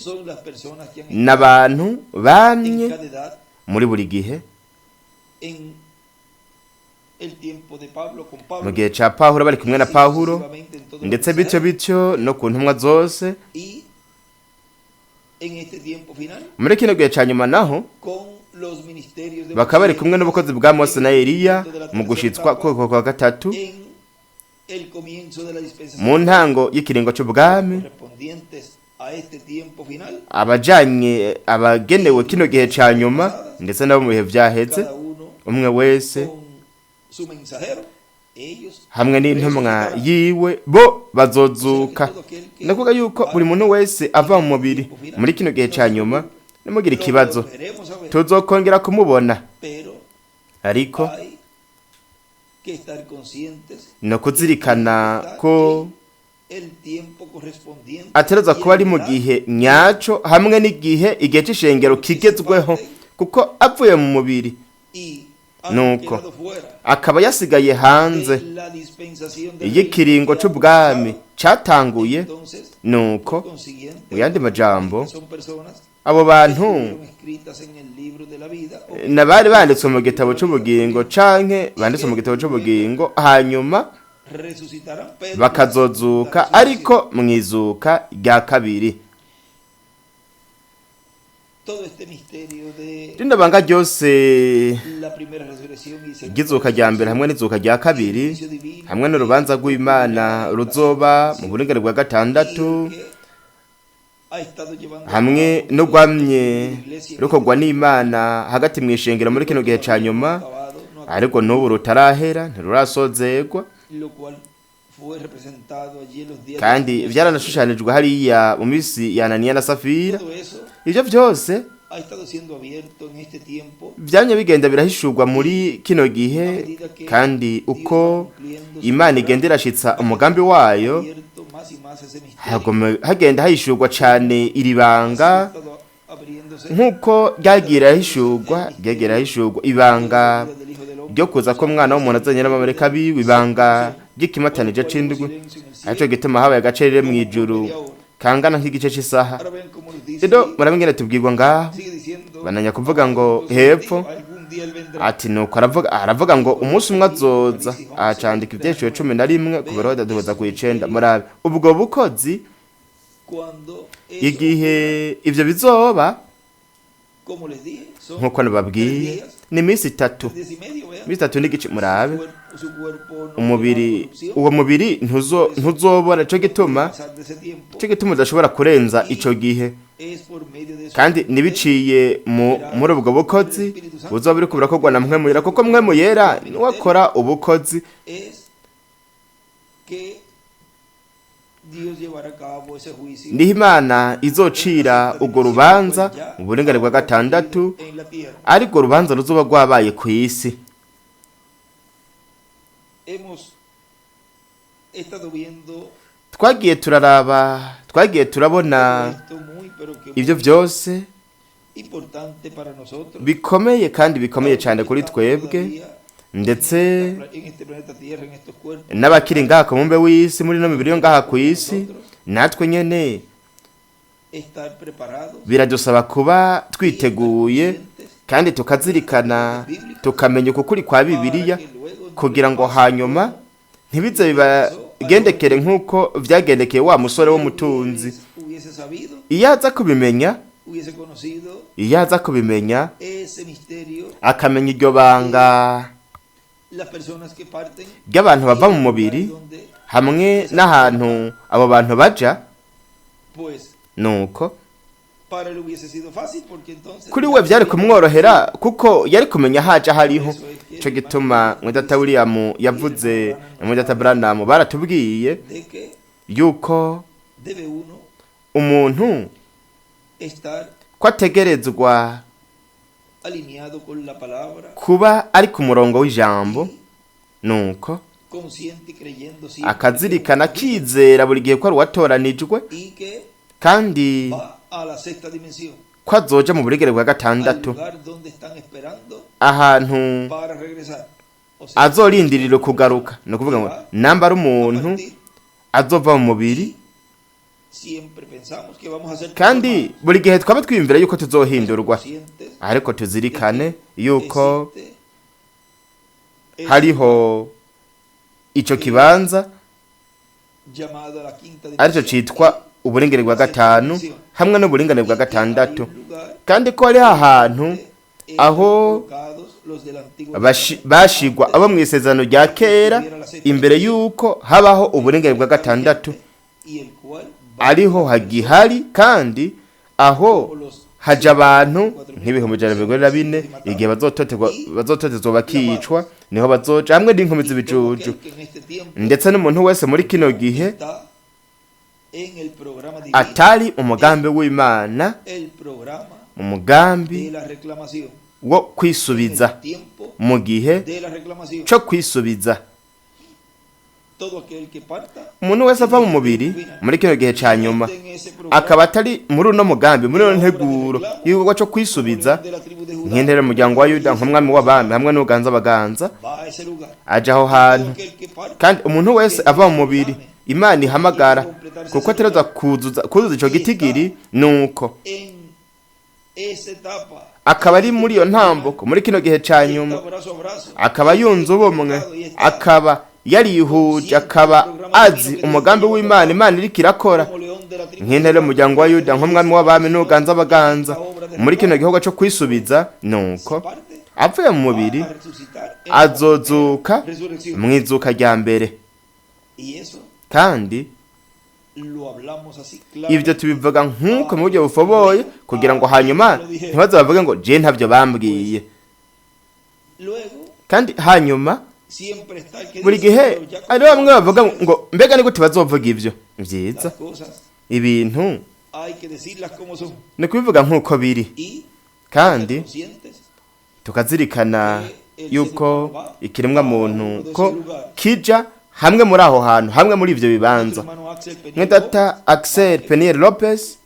n'abantu bamye muri buri gihe, mu gihe ca Pawulo bari kumwe na Pawulo, ndetse bityo bityo no ku ntumwa zose. Muri kino gihe ca nyuma naho bakaba bari kumwe n'ubukozi bwa Mose na Eliya mu gushitswa k'ukwezi kwa gatatu, mu ntango y'ikiringo c'ubwami, abajanye abagenewe kino gihe ca nyuma ndetse nabo mu bihe vyaheze, umwe wese hamwe n'intumwa yiwe, bo bazozuka. Ndakuvuga yuko buri muntu wese ava mu mubiri muri kino gihe ca nyuma, nimugira ikibazo tuzokongera kumubona, ariko no kuzirikana ko atereza kuba ari mu gihe nyaco hamwe n'igihe igihe c'ishengero kigezweho, kuko avuye mu mubiri nuko akaba yasigaye hanze y'ikiringo c'ubwami catanguye. Nuko mu yandi majambo, abo bantu nabari banditswe mu gitabo c'ubugingo canke banditswe mu gitabo c'ubugingo, hanyuma bakazozuka ariko mu izuka rya kabiri. Rino banga ryose ry'izuka rya mbere hamwe n'izuka rya kabiri hamwe n'urubanza rw'Imana ruzoba mu buringanire bwa gatandatu, hamwe n'urwamye rukorwa n'Imana hagati mu ishengero muri kino gihe ca nyuma, ariko n'ubu rutarahera, ntirurasozerwa, kandi vyaranashushanijwe hariya mu misi ya Ananiya na Safira. Ivyo vyose vyamye bigenda birahishurwa muri kino gihe, kandi uko Imana igenda irashitsa umugambi wayo, hagenda hahishurwa cane iri banga, nk'uko ryagiye rirahishurwa ibanga ryo kuza ko mwana w'umuntu azanye n'abamarayika biwe, ibanga ry'ikimatanije c'indwi. Arico gituma habaye agacerere mw'ijuru kangana nk'igice c'isaha. Rero murabingene tubwirwa ngaho, bananya kuvuga ngo hepfo ati nuko aravuga ngo umunsi umwe azoza, acandika ivyeshuwe 11 kuva roho duhuza ku 9. Murabe ubwo bukozi igihe ivyo bizoba, nkuko nababwiye, ni iminsi itatu, iminsi itatu n'igice. Murabe umubiri, uwo mubiri ntuzobora, ico gituma udashobora kurenza ico gihe, kandi nibiciye muri ubwo bukozi buzoba buriko burakorwa na Mpwemu Yera, kuko Mpwemu Yera niwe akora ubukozi. Niho Imana izocira urwo rubanza mu buringanire bwa gatandatu, ariko rubanza ruzoba rwabaye ku isi. Twagiye turaraba, twagiye turabona ivyo vyose bikomeye kandi bikomeye cyane kuri twebwe, ndetse n'abakiri ngaha ku mubumbe w'isi, muri no mibiri yo ngaha ku isi, natwe nyene biradusaba kuba twiteguye kandi tukazirikana, tukamenya ukuri kwa Bibiliya, kugira ngo hanyuma ntibize bibagendekere nk'uko vyagendekeye wa musore w'umutunzi. Iyo aza kubimenya, akamenya iryo banga ry'abantu bava mu mubiri hamwe n'ahantu abo bantu baja, nuko kuri we byari kumworohera, kuko yari kumenya haja hariho. Ico gituma Mwedata William yavuze na Mwedata Branham baratubwiye Yuko debe uno umuntu estar ko ategerezwa alineado con la palabra, kuba ari ku murongo w'ijambo, nuko consciente y creyendo siempre akazirikana akizera buri gihe ko ari uwatoranijwe y que kandi va a la sexta dimensión, ko azoja mu burigere bwa al gatandatu, lugar donde están esperando ahantu para regresar. O sea, azorindirira kugaruka. Ni ukuvuga ngo namba ari a umuntu partir, azova mu mubiri, siempre pensamos que vamos a ser kandi buri gihe twaba twiyumvira yuko tuzohindurwa, conscientes ariko tuzirikane yuko existe ese hariho ico kibanza llamado a la quinta aricyo dimensión, citwa uburingane bwa gatanu hamwe n'uburingane bwa y que hay gatandatu, un lugar kandi ko hariho ahantu donde eran aho colocados los del Antiguo Testamento bashigwa antes abo mu isezerano rya kera imbere y'uko habaho uburingane bwa gatandatu, y el cual va ariho hagihari, kandi aho haja abantu nk'ibihumbi 144 igihe bazototezwa bakicwa, niho bazoja hamwe n'inkumi y todo z'ibijuju, aquel que en este tiempo ndetse n'umuntu wese muri kino gihe está en el programa divino, atari umugambi w'Imana, el programa umugambi de la reclamación, wo kwisubiza, el tiempo mu gihe de la reclamación. co kwisubiza. Todo aquel que parta Umuntu wese ava mu mubiri muri kino gihe ca nyuma en ese programa akaba atari muri uno mugambi, muri uno nteguro y'igikorwa co kwisubiza, de la tribu de Judá, nk'intebe umuryango wa Yuda, nk'umwami w'abami hamwe n'uganza abaganza, va a ese lugar. aja aho Todo hantu. aquel que parta Kandi umuntu wese ava mu mubiri Imana ihamagara, kuko ategerezwa kuzuza ico gitigiri, nuko en esa etapa akaba ari muri iyo ntambuko muri kino gihe ca nyuma, está brazo a brazo, akaba yunze ubumwe, akaba yarihuje, akaba azi umugambi w'Imana, Imana iriko irakora, como león de la tribu nk'intare y'umuryango wa Yuda, nk'umwami w'abami n'uganza abaganza muri kino gikorwa co kwisubiza, nuko parte avuye mu mubiri va a resucitar en la azozuka resurrección. mu izuka rya mbere. Y eso Kandi lo hablamos así ibyo claro. tubivuga nk'uko mu buryo bufoboye, kugira ngo hanyuma ntibaze bavuge ngo je ntabyo bambwiye. Luego Kandi hanyuma siempre está el que buri dice, gihe pero ya hari bamwe bavuga ngo mbega ni gute bazovuga ibyo vyiza. las cosas Ibintu hay que decirlas como son ni kubivuga nk'uko biri, y kandi conscientes tukazirikana yuko ikiremwa muntu ko kija hamwe muri aho hantu, hamwe muri ivyo bibanza. Nuestro hermano Axel Peniel Mwedata Axel Peniel Lopez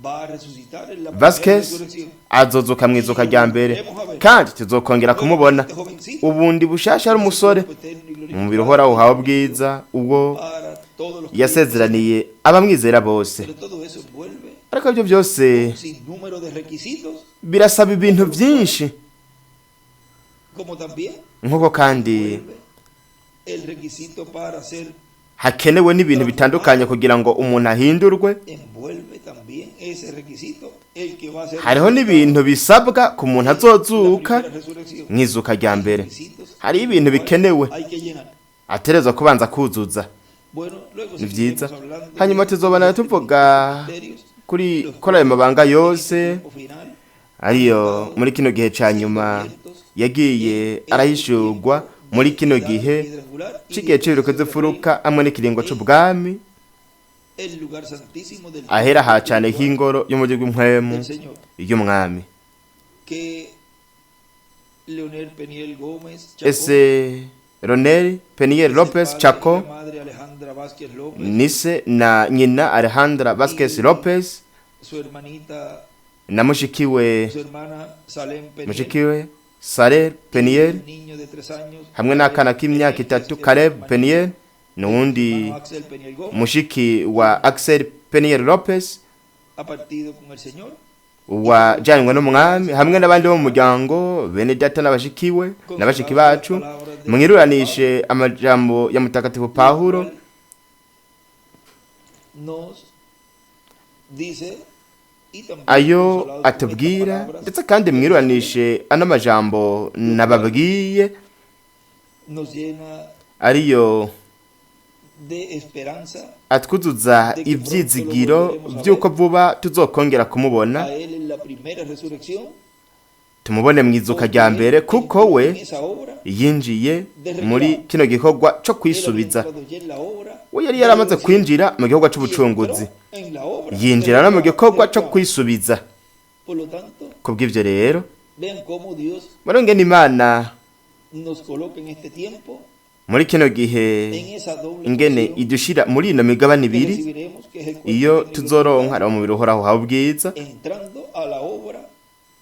va a resucitar en la primera Vasquez resurrección. azozuka mu izuka rya mbere, kandi tuzokongera kumubona Este jovencito ubundi bushasha ari umusore cuerpo eterno y glorificado mu mubiri uhoraho uhawe ubwiza ubwo para todos los creyentes. yasezeraniye abamwizera bose. Pero todo eso envuelve Ariko ibyo byose un sinnúmero de requisitos, birasaba ibintu byinshi, como también nk'uko kandi envuelve el requisito para ser, hakenewe n'ibintu bitandukanye kugira ngo umuntu ahindurwe. envuelve también ese requisito el que va a ser Hariho n'ibintu bisabwa ku muntu la azozuka primera resurrección. mu izuka rya mbere. Requisitos Hariho ibintu bikenewe hay que llenar. aterezwa kubanza kuzuza. Bueno, luego Ni vyiza. seguiremos hablando Hanyuma de tuzobana estos tuvuga misterios, kuri los kuri ayo mabanga yose tiempo final, ariyo muri kino gihe ca nyuma yagiye arahishurwa muri kino gihe piedra angular y c'igihe c'ibiruko z'imfuruka hamwe n'ikiringo c'ubwami, el lugar santísimo del ahera ha cane h'ingoro y'umujyi w'impwemu del Señor, y'umwami. Que Leonel Peniel Gómez Chacón, Ese Ronel Peniel es el Lopez padre y la Chaco madre Alejandra Vázquez López, nise na nyina Alejandra Vasquez Lopez su hermanita, na mushikiwe su hermana Salem Peniel, mushikiwe Sare Peniel un niño de 3 años, hamwe n'akana k'imyaka Peniel, 3 que es el Caleb hermanito Peniel n'uwundi hermano Axel Peniel Gómez, mushiki wa Axel Peniel Lopez ha partido con el Señor wajanywe n'umwami hamwe n'abandi bo mu muryango, bene data n'abashikiwe n'abashiki bacu. Mwiruranishe amajambo ya mutagatifu Pawulo el cual nos dice y también ayo consolado con estas atubwira, palabras, ndetse kandi mwiruranishe ano majambo nababwiye nos llena ariyo de esperanza atwuzuza ibyizigiro by'uko vuba tuzokongera kumubona a él en la primera resurrección. Tumubone mu izuka Porque rya él mbere, kuko entró we en esa obra yinjiye muri kino gikorwa co él había kwisubiza. entrado ya en la obra We yari de yaramaze redención kwinjira mu gikorwa y c'ubucunguzi, entró en la obra de yinjira no mu gikorwa de co reclamo. kwisubiza. Por lo tanto, Kubw'ivyo rero, vean cómo Dios murongene Imana nos coloca en este tiempo muri kino gihe en esa doble ingene porción idushira muri ino migabane que ibiri recibiremos, que es el cuerpo iyo eterno y tuzoronka ari umubiri uhoraho uhawe ubwiza, entrando a la obra de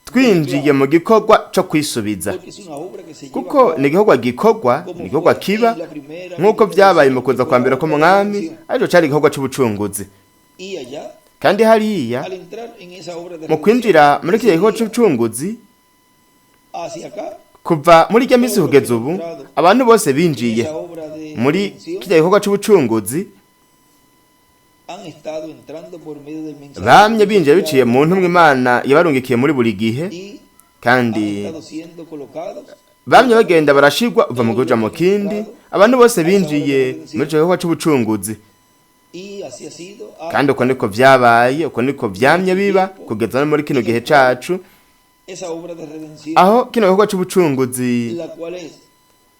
twinjiye reclamo, mu gikorwa co kwisubiza, porque es una obra que se lleva a kuko cabo ni igikorwa gikorwa, ni como igikorwa fue kiba en la primera nk'uko venida del vyabaye mu Señor, que kuza fue kwa la mbere obra de k'umwami, redención. ariko cari igikorwa c'ubucunguzi. Y allá, Kandi hariya al entrar en esa obra de mu redención, kwinjira muri que kiriya gikorwa sería c'ubucunguzi, hacia acá, kuva muri irya minsi todos los que kugeza han ubu, entrado abantu bose en binjiye esa obra de muri redención kiriya gikorwa c'ubucunguzi han estado entrando por medio del mensajero bamye que Dios binjiye ha biciye mu ntumwa Imana yabarungikiye muri buri gihe, y han kandi estado siendo colocados bamye bagenda barashigwa uva mu todos kuja los mu que han kindi. entrado Abantu bose a esa obra de binjiye muri redención. ico gikorwa c'ubucunguzi, Y así ha sido kandi uko niko vyabaye, uko niko en vyamye este biba tiempo kugeza no muri kino en gihe el cual cacu, esa obra de redención, aho kino gikorwa c'ubucunguzi la cual es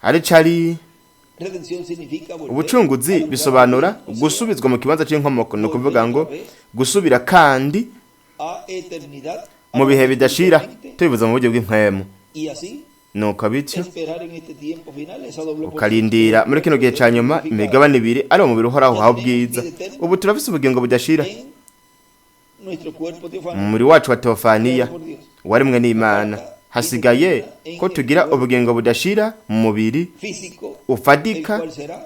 ari cari redención, significa volver ubucunguzi, al lugar de bisobanura origen, o sea, gusubizwa mu kibanza c'inkomoko, ni volver ukuvuga ngo otra vez gusubira kandi a eternidad, mu bihe hablando bidashira, espiritualmente, tubivuze mu buryo bw'impwemu. y así Nuko bityo esperar en este tiempo final esa doble porción que es ukarindira el muri kino cuerpo gihe ca eterno nyuma glorificado. imigabane ibiri ari umubiri uhoraho Ya uhawe tenemos ubwiza. vida eterna Ubu turafise ubugingo budashira en nuestro cuerpo mu teofano mubiri wacu wa teofaniya creado por Dios. warimwe Nos n'Imana. falta vida Hasigaye eterna en ko el tugira cuerpo ubugingo budashira mu mubiri físico, el ufadika, cual será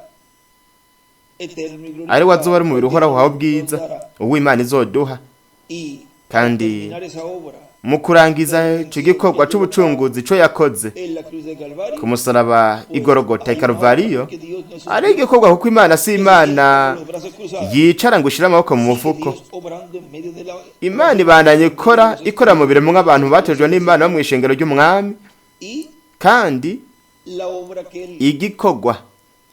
eterno y ari wo azoba glorificado, ari umubiri porque uhoraho uhawe Dios nos ubwiza, dará. uw'Imana izoduha. Y al Kandi terminar esa obra mu de kurangiza ico redención que gikorwa llevó a cabo c'ubucunguzi ico yakoze en la cruz de ku Calvario, musaraba pues igorogota i hay una obra, Karuvariyo, porque Dios no es un ari Dios igikorwa, kuko Imana si que se sienta Imana con los brazos cruzados. yicara ngo ishire amaboko mu Sigue mufuko. Dios obrando en medio de la Imana de ibandanya ikora, los ikora mu espíritus biremwa abantu de los batejwe n'Imana bo señores mw'ishengero ry'umwami, y kandi la obra que él igikorwa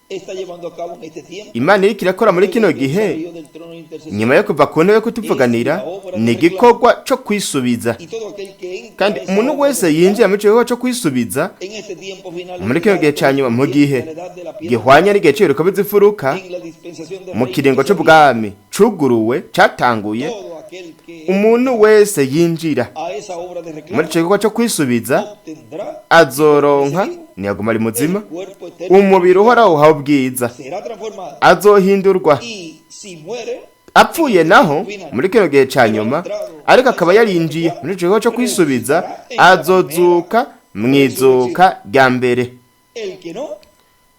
está llevando a cabo en este tiempo, Imana iriko irakora muri luego kino de que él gihe salió del trono de intercesión, nyuma yo kuva ku ntebe yo es kutuvuganira la obra ni de reclamo. igikorwa co kwisubiza. Y todo aquel que entra Kandi a esa umuntu obra de wese yinjira reclamo muri ico gikorwa co kwisubiza en este tiempo final muri kino gihe entregado ca nyuma, mu correspondiente gihe a la edad de la piedra gihwanye angular, n'igihe c'ibiruko biz'ifuruka, en la dispensación del mu reino kiringo que se abrió, c'ubwami cuguruwe catanguye, todo aquel que umuntu entra wese yinjira a esa obra de muri reclamo ico gikorwa co kwisubiza obtendrá, si azoronka permanece vivo, niyaguma ari muzima el cuerpo eterno umubiri glorificado, uhoraho uhawe ubwiza, será transformado. azohindurwa. Y si muere en Apfuye este naho tiempo final, muri kino gihe ca pero ha nyuma, entrado ariko a akaba esa obra de yarinjiye reclamo, muri ico gikorwa co kwisubiza, resucitará en la primera azozuka mw'izuka resurrección. rya mbere. El que no,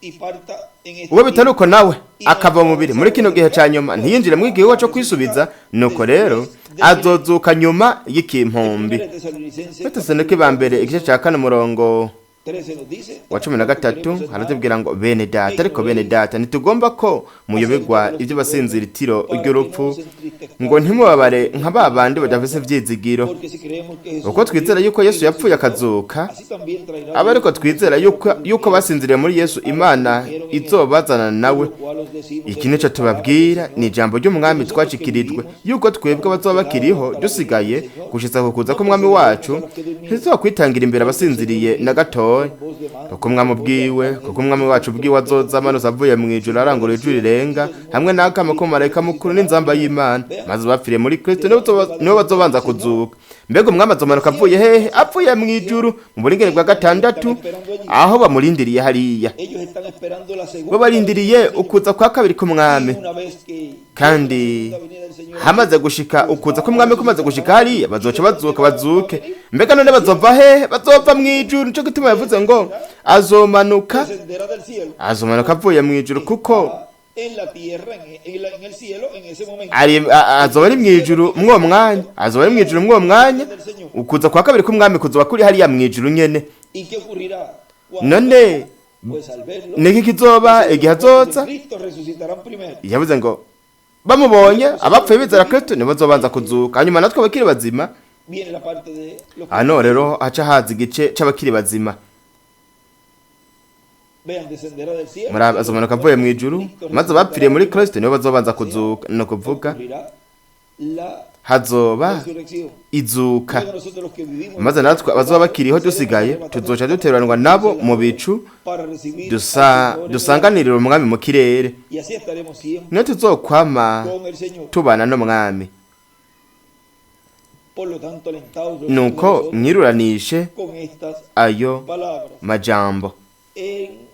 y parta en este Uwo bitari tiempo uko nawe y no akava mu entrado a mubiri esa muri obra kino de gihe ca reclamo, nyuma pues ntiyinjire muri va igikorwa a co kwisubiza, resucitar nuko rero después del milenio. azozuka nyuma En y'ikimpumbi. 1 Tesalonicenses Batesanike capítulo ba 4 mbere igice verso ca kane umurongo 13 nos dice, wa cumi na tampoco gatatu queremos, hermanos, haratubwira ngo bene que data, ariko bene ignoréis data ntitugomba ko muyobegwa acerca de los ibyo que basinzira duermen, itiro para que ry'urupfu, no os ngo entristezcáis como ntimubabare los que nka no ba tienen bandi badafise esperanza, ivyizigiro. porque si creemos que Jesús Uko twizera murió yuko y Yesu yapfuye resucitó, akazuka, así también traerá aba Dios ariko con twizera nosotros a los yuko que yuko durmieron, basinziriye muri Yesu a los que Imana durmieron en él. izobazana Por nawe. lo cual os decimos Iki en nico palabra del tubabwira ni Señor, ijambo que ry'umwami nosotros que twashikirijwe, vivimos, yuko twebwe hayamos abazoba quedado bakiriho hasta la venida del dusigaye Señor, gushitsa ku kuza no k'umwami precederemos wacu, a los que durmieron. ntituzokwitangira imbere Porque el Señor abasinziriye na mismo, gatoya, con voz de mando, kuko umwami con voz de ubwiwe, arcángel kuko umwami y wacu con ubwiwe trompeta de azoza Dios, amanutse avuye mu ijuru descenderá arangurura del ijwi cielo y rirenga, los hamwe muertos en n'akamo Cristo k'umumarayika mukuru resucitarán n'inzamba primero. y'Imana, Vean, maze abapfiriye muri Kristo ¿de dónde va a nibo descender el bazobanza Señor? kuzuka. Mbega umwami azomanuka Del avuye cielo, hehe? o sea, Avuye mu del cielo, ijuru mu buringane bwa en donde lo están gatandatu, esperando allí. aho bamurindiriye hariya. Ellos están esperando la Bo segunda venida barindiriye del Señor. ukuza kwa kabiri k'umwami. Y una vez que llegue la Kandi segunda venida del Señor hamaze allí, gushika pues ukuza van a k'umwami kumaze resucitar gushika también. hariya, ¿Y bazoca de dónde bazuka van a bazuke. venir? Mbega none Del cielo. bazova hehe? Bazova mu ijuru. Nico gituma yavuze ngo Descenderá, azomanuka, descenderá del cielo, azomanuka avuye mu ijuru, kuko está en la tierra, en el cielo, en ese momento. ari azoba Está ari en mu el cielo ijuru en ese mw'uwo mwanya, momento azoba ari mu de la ijuru mw'uwo segunda mwanya, venida del Señor. ukuza kwa kabiri k'umwami kuzoba kuri hariya mu ijuru nyene. ¿Y qué ocurrirá cuando None venga? Pues al verlo, niki kizoba dice, igihe los muertos en azoza? Cristo resucitarán primero. Yavuze ngo bamubonye Luego, si abapfuye los que bizera vivimos, Kristo nibo bazobanza kuzuka, hanyuma natwe abakiri bazima. viene la parte de los que Hano están rero vivos. haca haza igice c'abakiri bazima. Vean, descenderá del cielo Muri y los azomanuka avuye muertos mu en ijuru, Cristo maze abapfiriye resucitarán muri primero. Kristo nibo bazobanza O sea, kuzuka. Ni ukuvuga ocurrirá la Hazoba resurrección. izuka. Luego nosotros los que vivimos Maze natwe abazoba bakiriho dusigaye seremos tuzoca arrebatados duteranwa nabo mu bicu, para recibir al dusa Señor en el aire. dusanganirire umwami mu kirere. Y así estaremos siempre Niyo tuzokwama con el Señor. tubana n'umwami. Por lo tanto, alentados los unos a Nuko los otros mwiruranishe con estas ayo palabras. majambo. En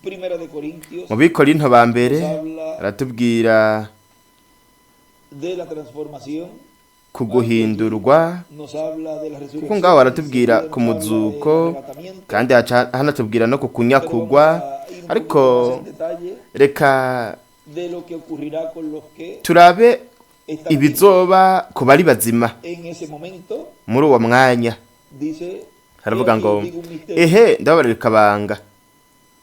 Primera de Corintios Mu Bikorinto ba mbere nos habla aratubwira de la transformación, ku guhindurwa, nos habla de la kuko resurrección, ngaho baratubwira enseguida ku nos habla del muzuko, arrebatamiento, kandi hanatubwira no ku pero vamos kunyakugwa. a ir un Ariko poquito más en detalle reka de lo que ocurrirá con los que turabe están vivos ibizoba ku bari bazima en ese momento. muri uwo mwanya. Dice: "He Haravuga aquí ngo os digo un misterio, ehe, ndababarira ikabanga,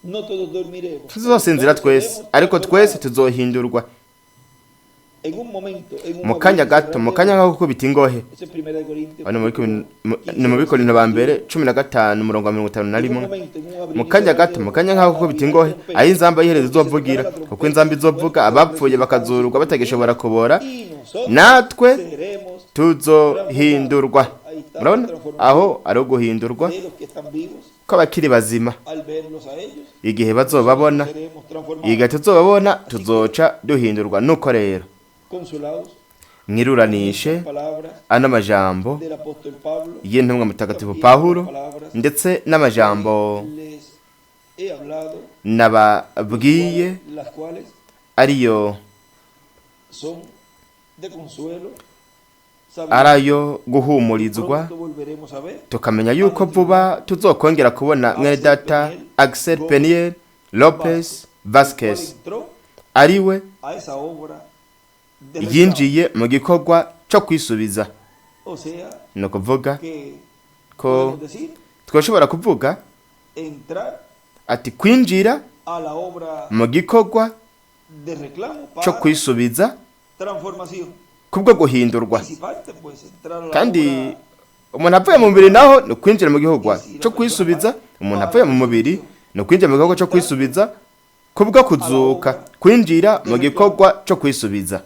no todos dormiremos, tuzosinzira todos twese, seremos ariko twese transformados tuzohindurwa en un momento, en un mu kanya abrir y cerrar gato, mu de kanya ojos". nk'ako gukubita ingohe. Eso es Primera de Corintios Aho ni muri capítulo ni 15, mu Bikorinto ba versículo mbere 15 umurongo wa mirongo itanu na En un rimwe. momento, en un abrir Mu y kanya cerrar de gato, mu ojos, kanya nk'ako gukubita abrirá la ingohe, trompeta, aho inzamba y'iherezo porque se tocará izovugira, la kuko trompeta inzamba y los izovuga, muertos serán abapfuye resucitados bakazurwa batagishobora incorruptibles kubora, y nosotros natwe seremos tuzohindurwa. transformados. Ahí está la Murabona transformación aho ari uguhindurwa de los que están vivos. kw'abakiri bazima. Al verlos a ellos, Igihe bazobabona, seremos transformados, igihe tuzobabona, tuzoca duhindurwa. Nuko rero consolados con mwiruranishe estas palabras ano majambo del apóstol Pablo, y'intumwa mutagatifu también las Pawulo, palabras ndetse que n'amajambo les he hablado, nababwiye, las cuales ariyo son de consuelo, ari sabiendo ayo que guhumurizwa, pronto volveremos a ver tukamenya yuko vuba tuzokongera kubona mwene Axel data Peniel Axel Gómez Peniel Lopez Vázquez, el cual Vasquez, entró ariwe a esa obra de reclamo. yinjiye mu gikorwa cyo kwisubiza. O sea, Ni ukuvuga que ko podemos decir twashobora kuvuga entrar ati kwinjira a la obra mu gikorwa de reclamo cyo para kwisubiza transformación. kubwo guhindurwa. Y si parte, pues entrar a la Kandi obra umuntu avuye mu mubiri naho ni ukwinjira mu gikorwa cyo kwisubiza. Umuntu avuye mu mubiri ni ukwinjira mu gikorwa cyo kwisubiza kubwo kuzuka, kwinjira mu gikorwa cyo kwisubiza.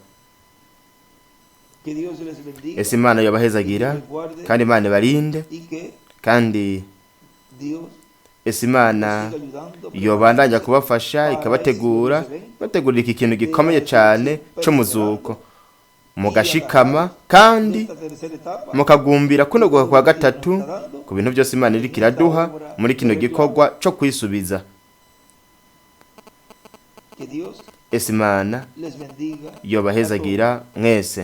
Que Dios les bendiga Ese Imana yobahezagira y que les guarde kandi Imana ibarinde, y que kandi Dios ese Imana siga ayudando, yobandanya preparándose kubafasha para ese ikabategura, glorioso evento bategurira iki kintu de la gikomeye cyane resurrección, c'umuzuko, perseverando y mugashikama agarrados de kandi esta tercera etapa mukagumbira kuno de guha todo kwa lo que Dios nos gatatu está dando ku bintu byose Imana iriko en esta iraduha obra muri de kino reclamo. gikorwa co kwisubiza. Que Dios Ese Imana les bendiga a todos. yobahezagira mwese.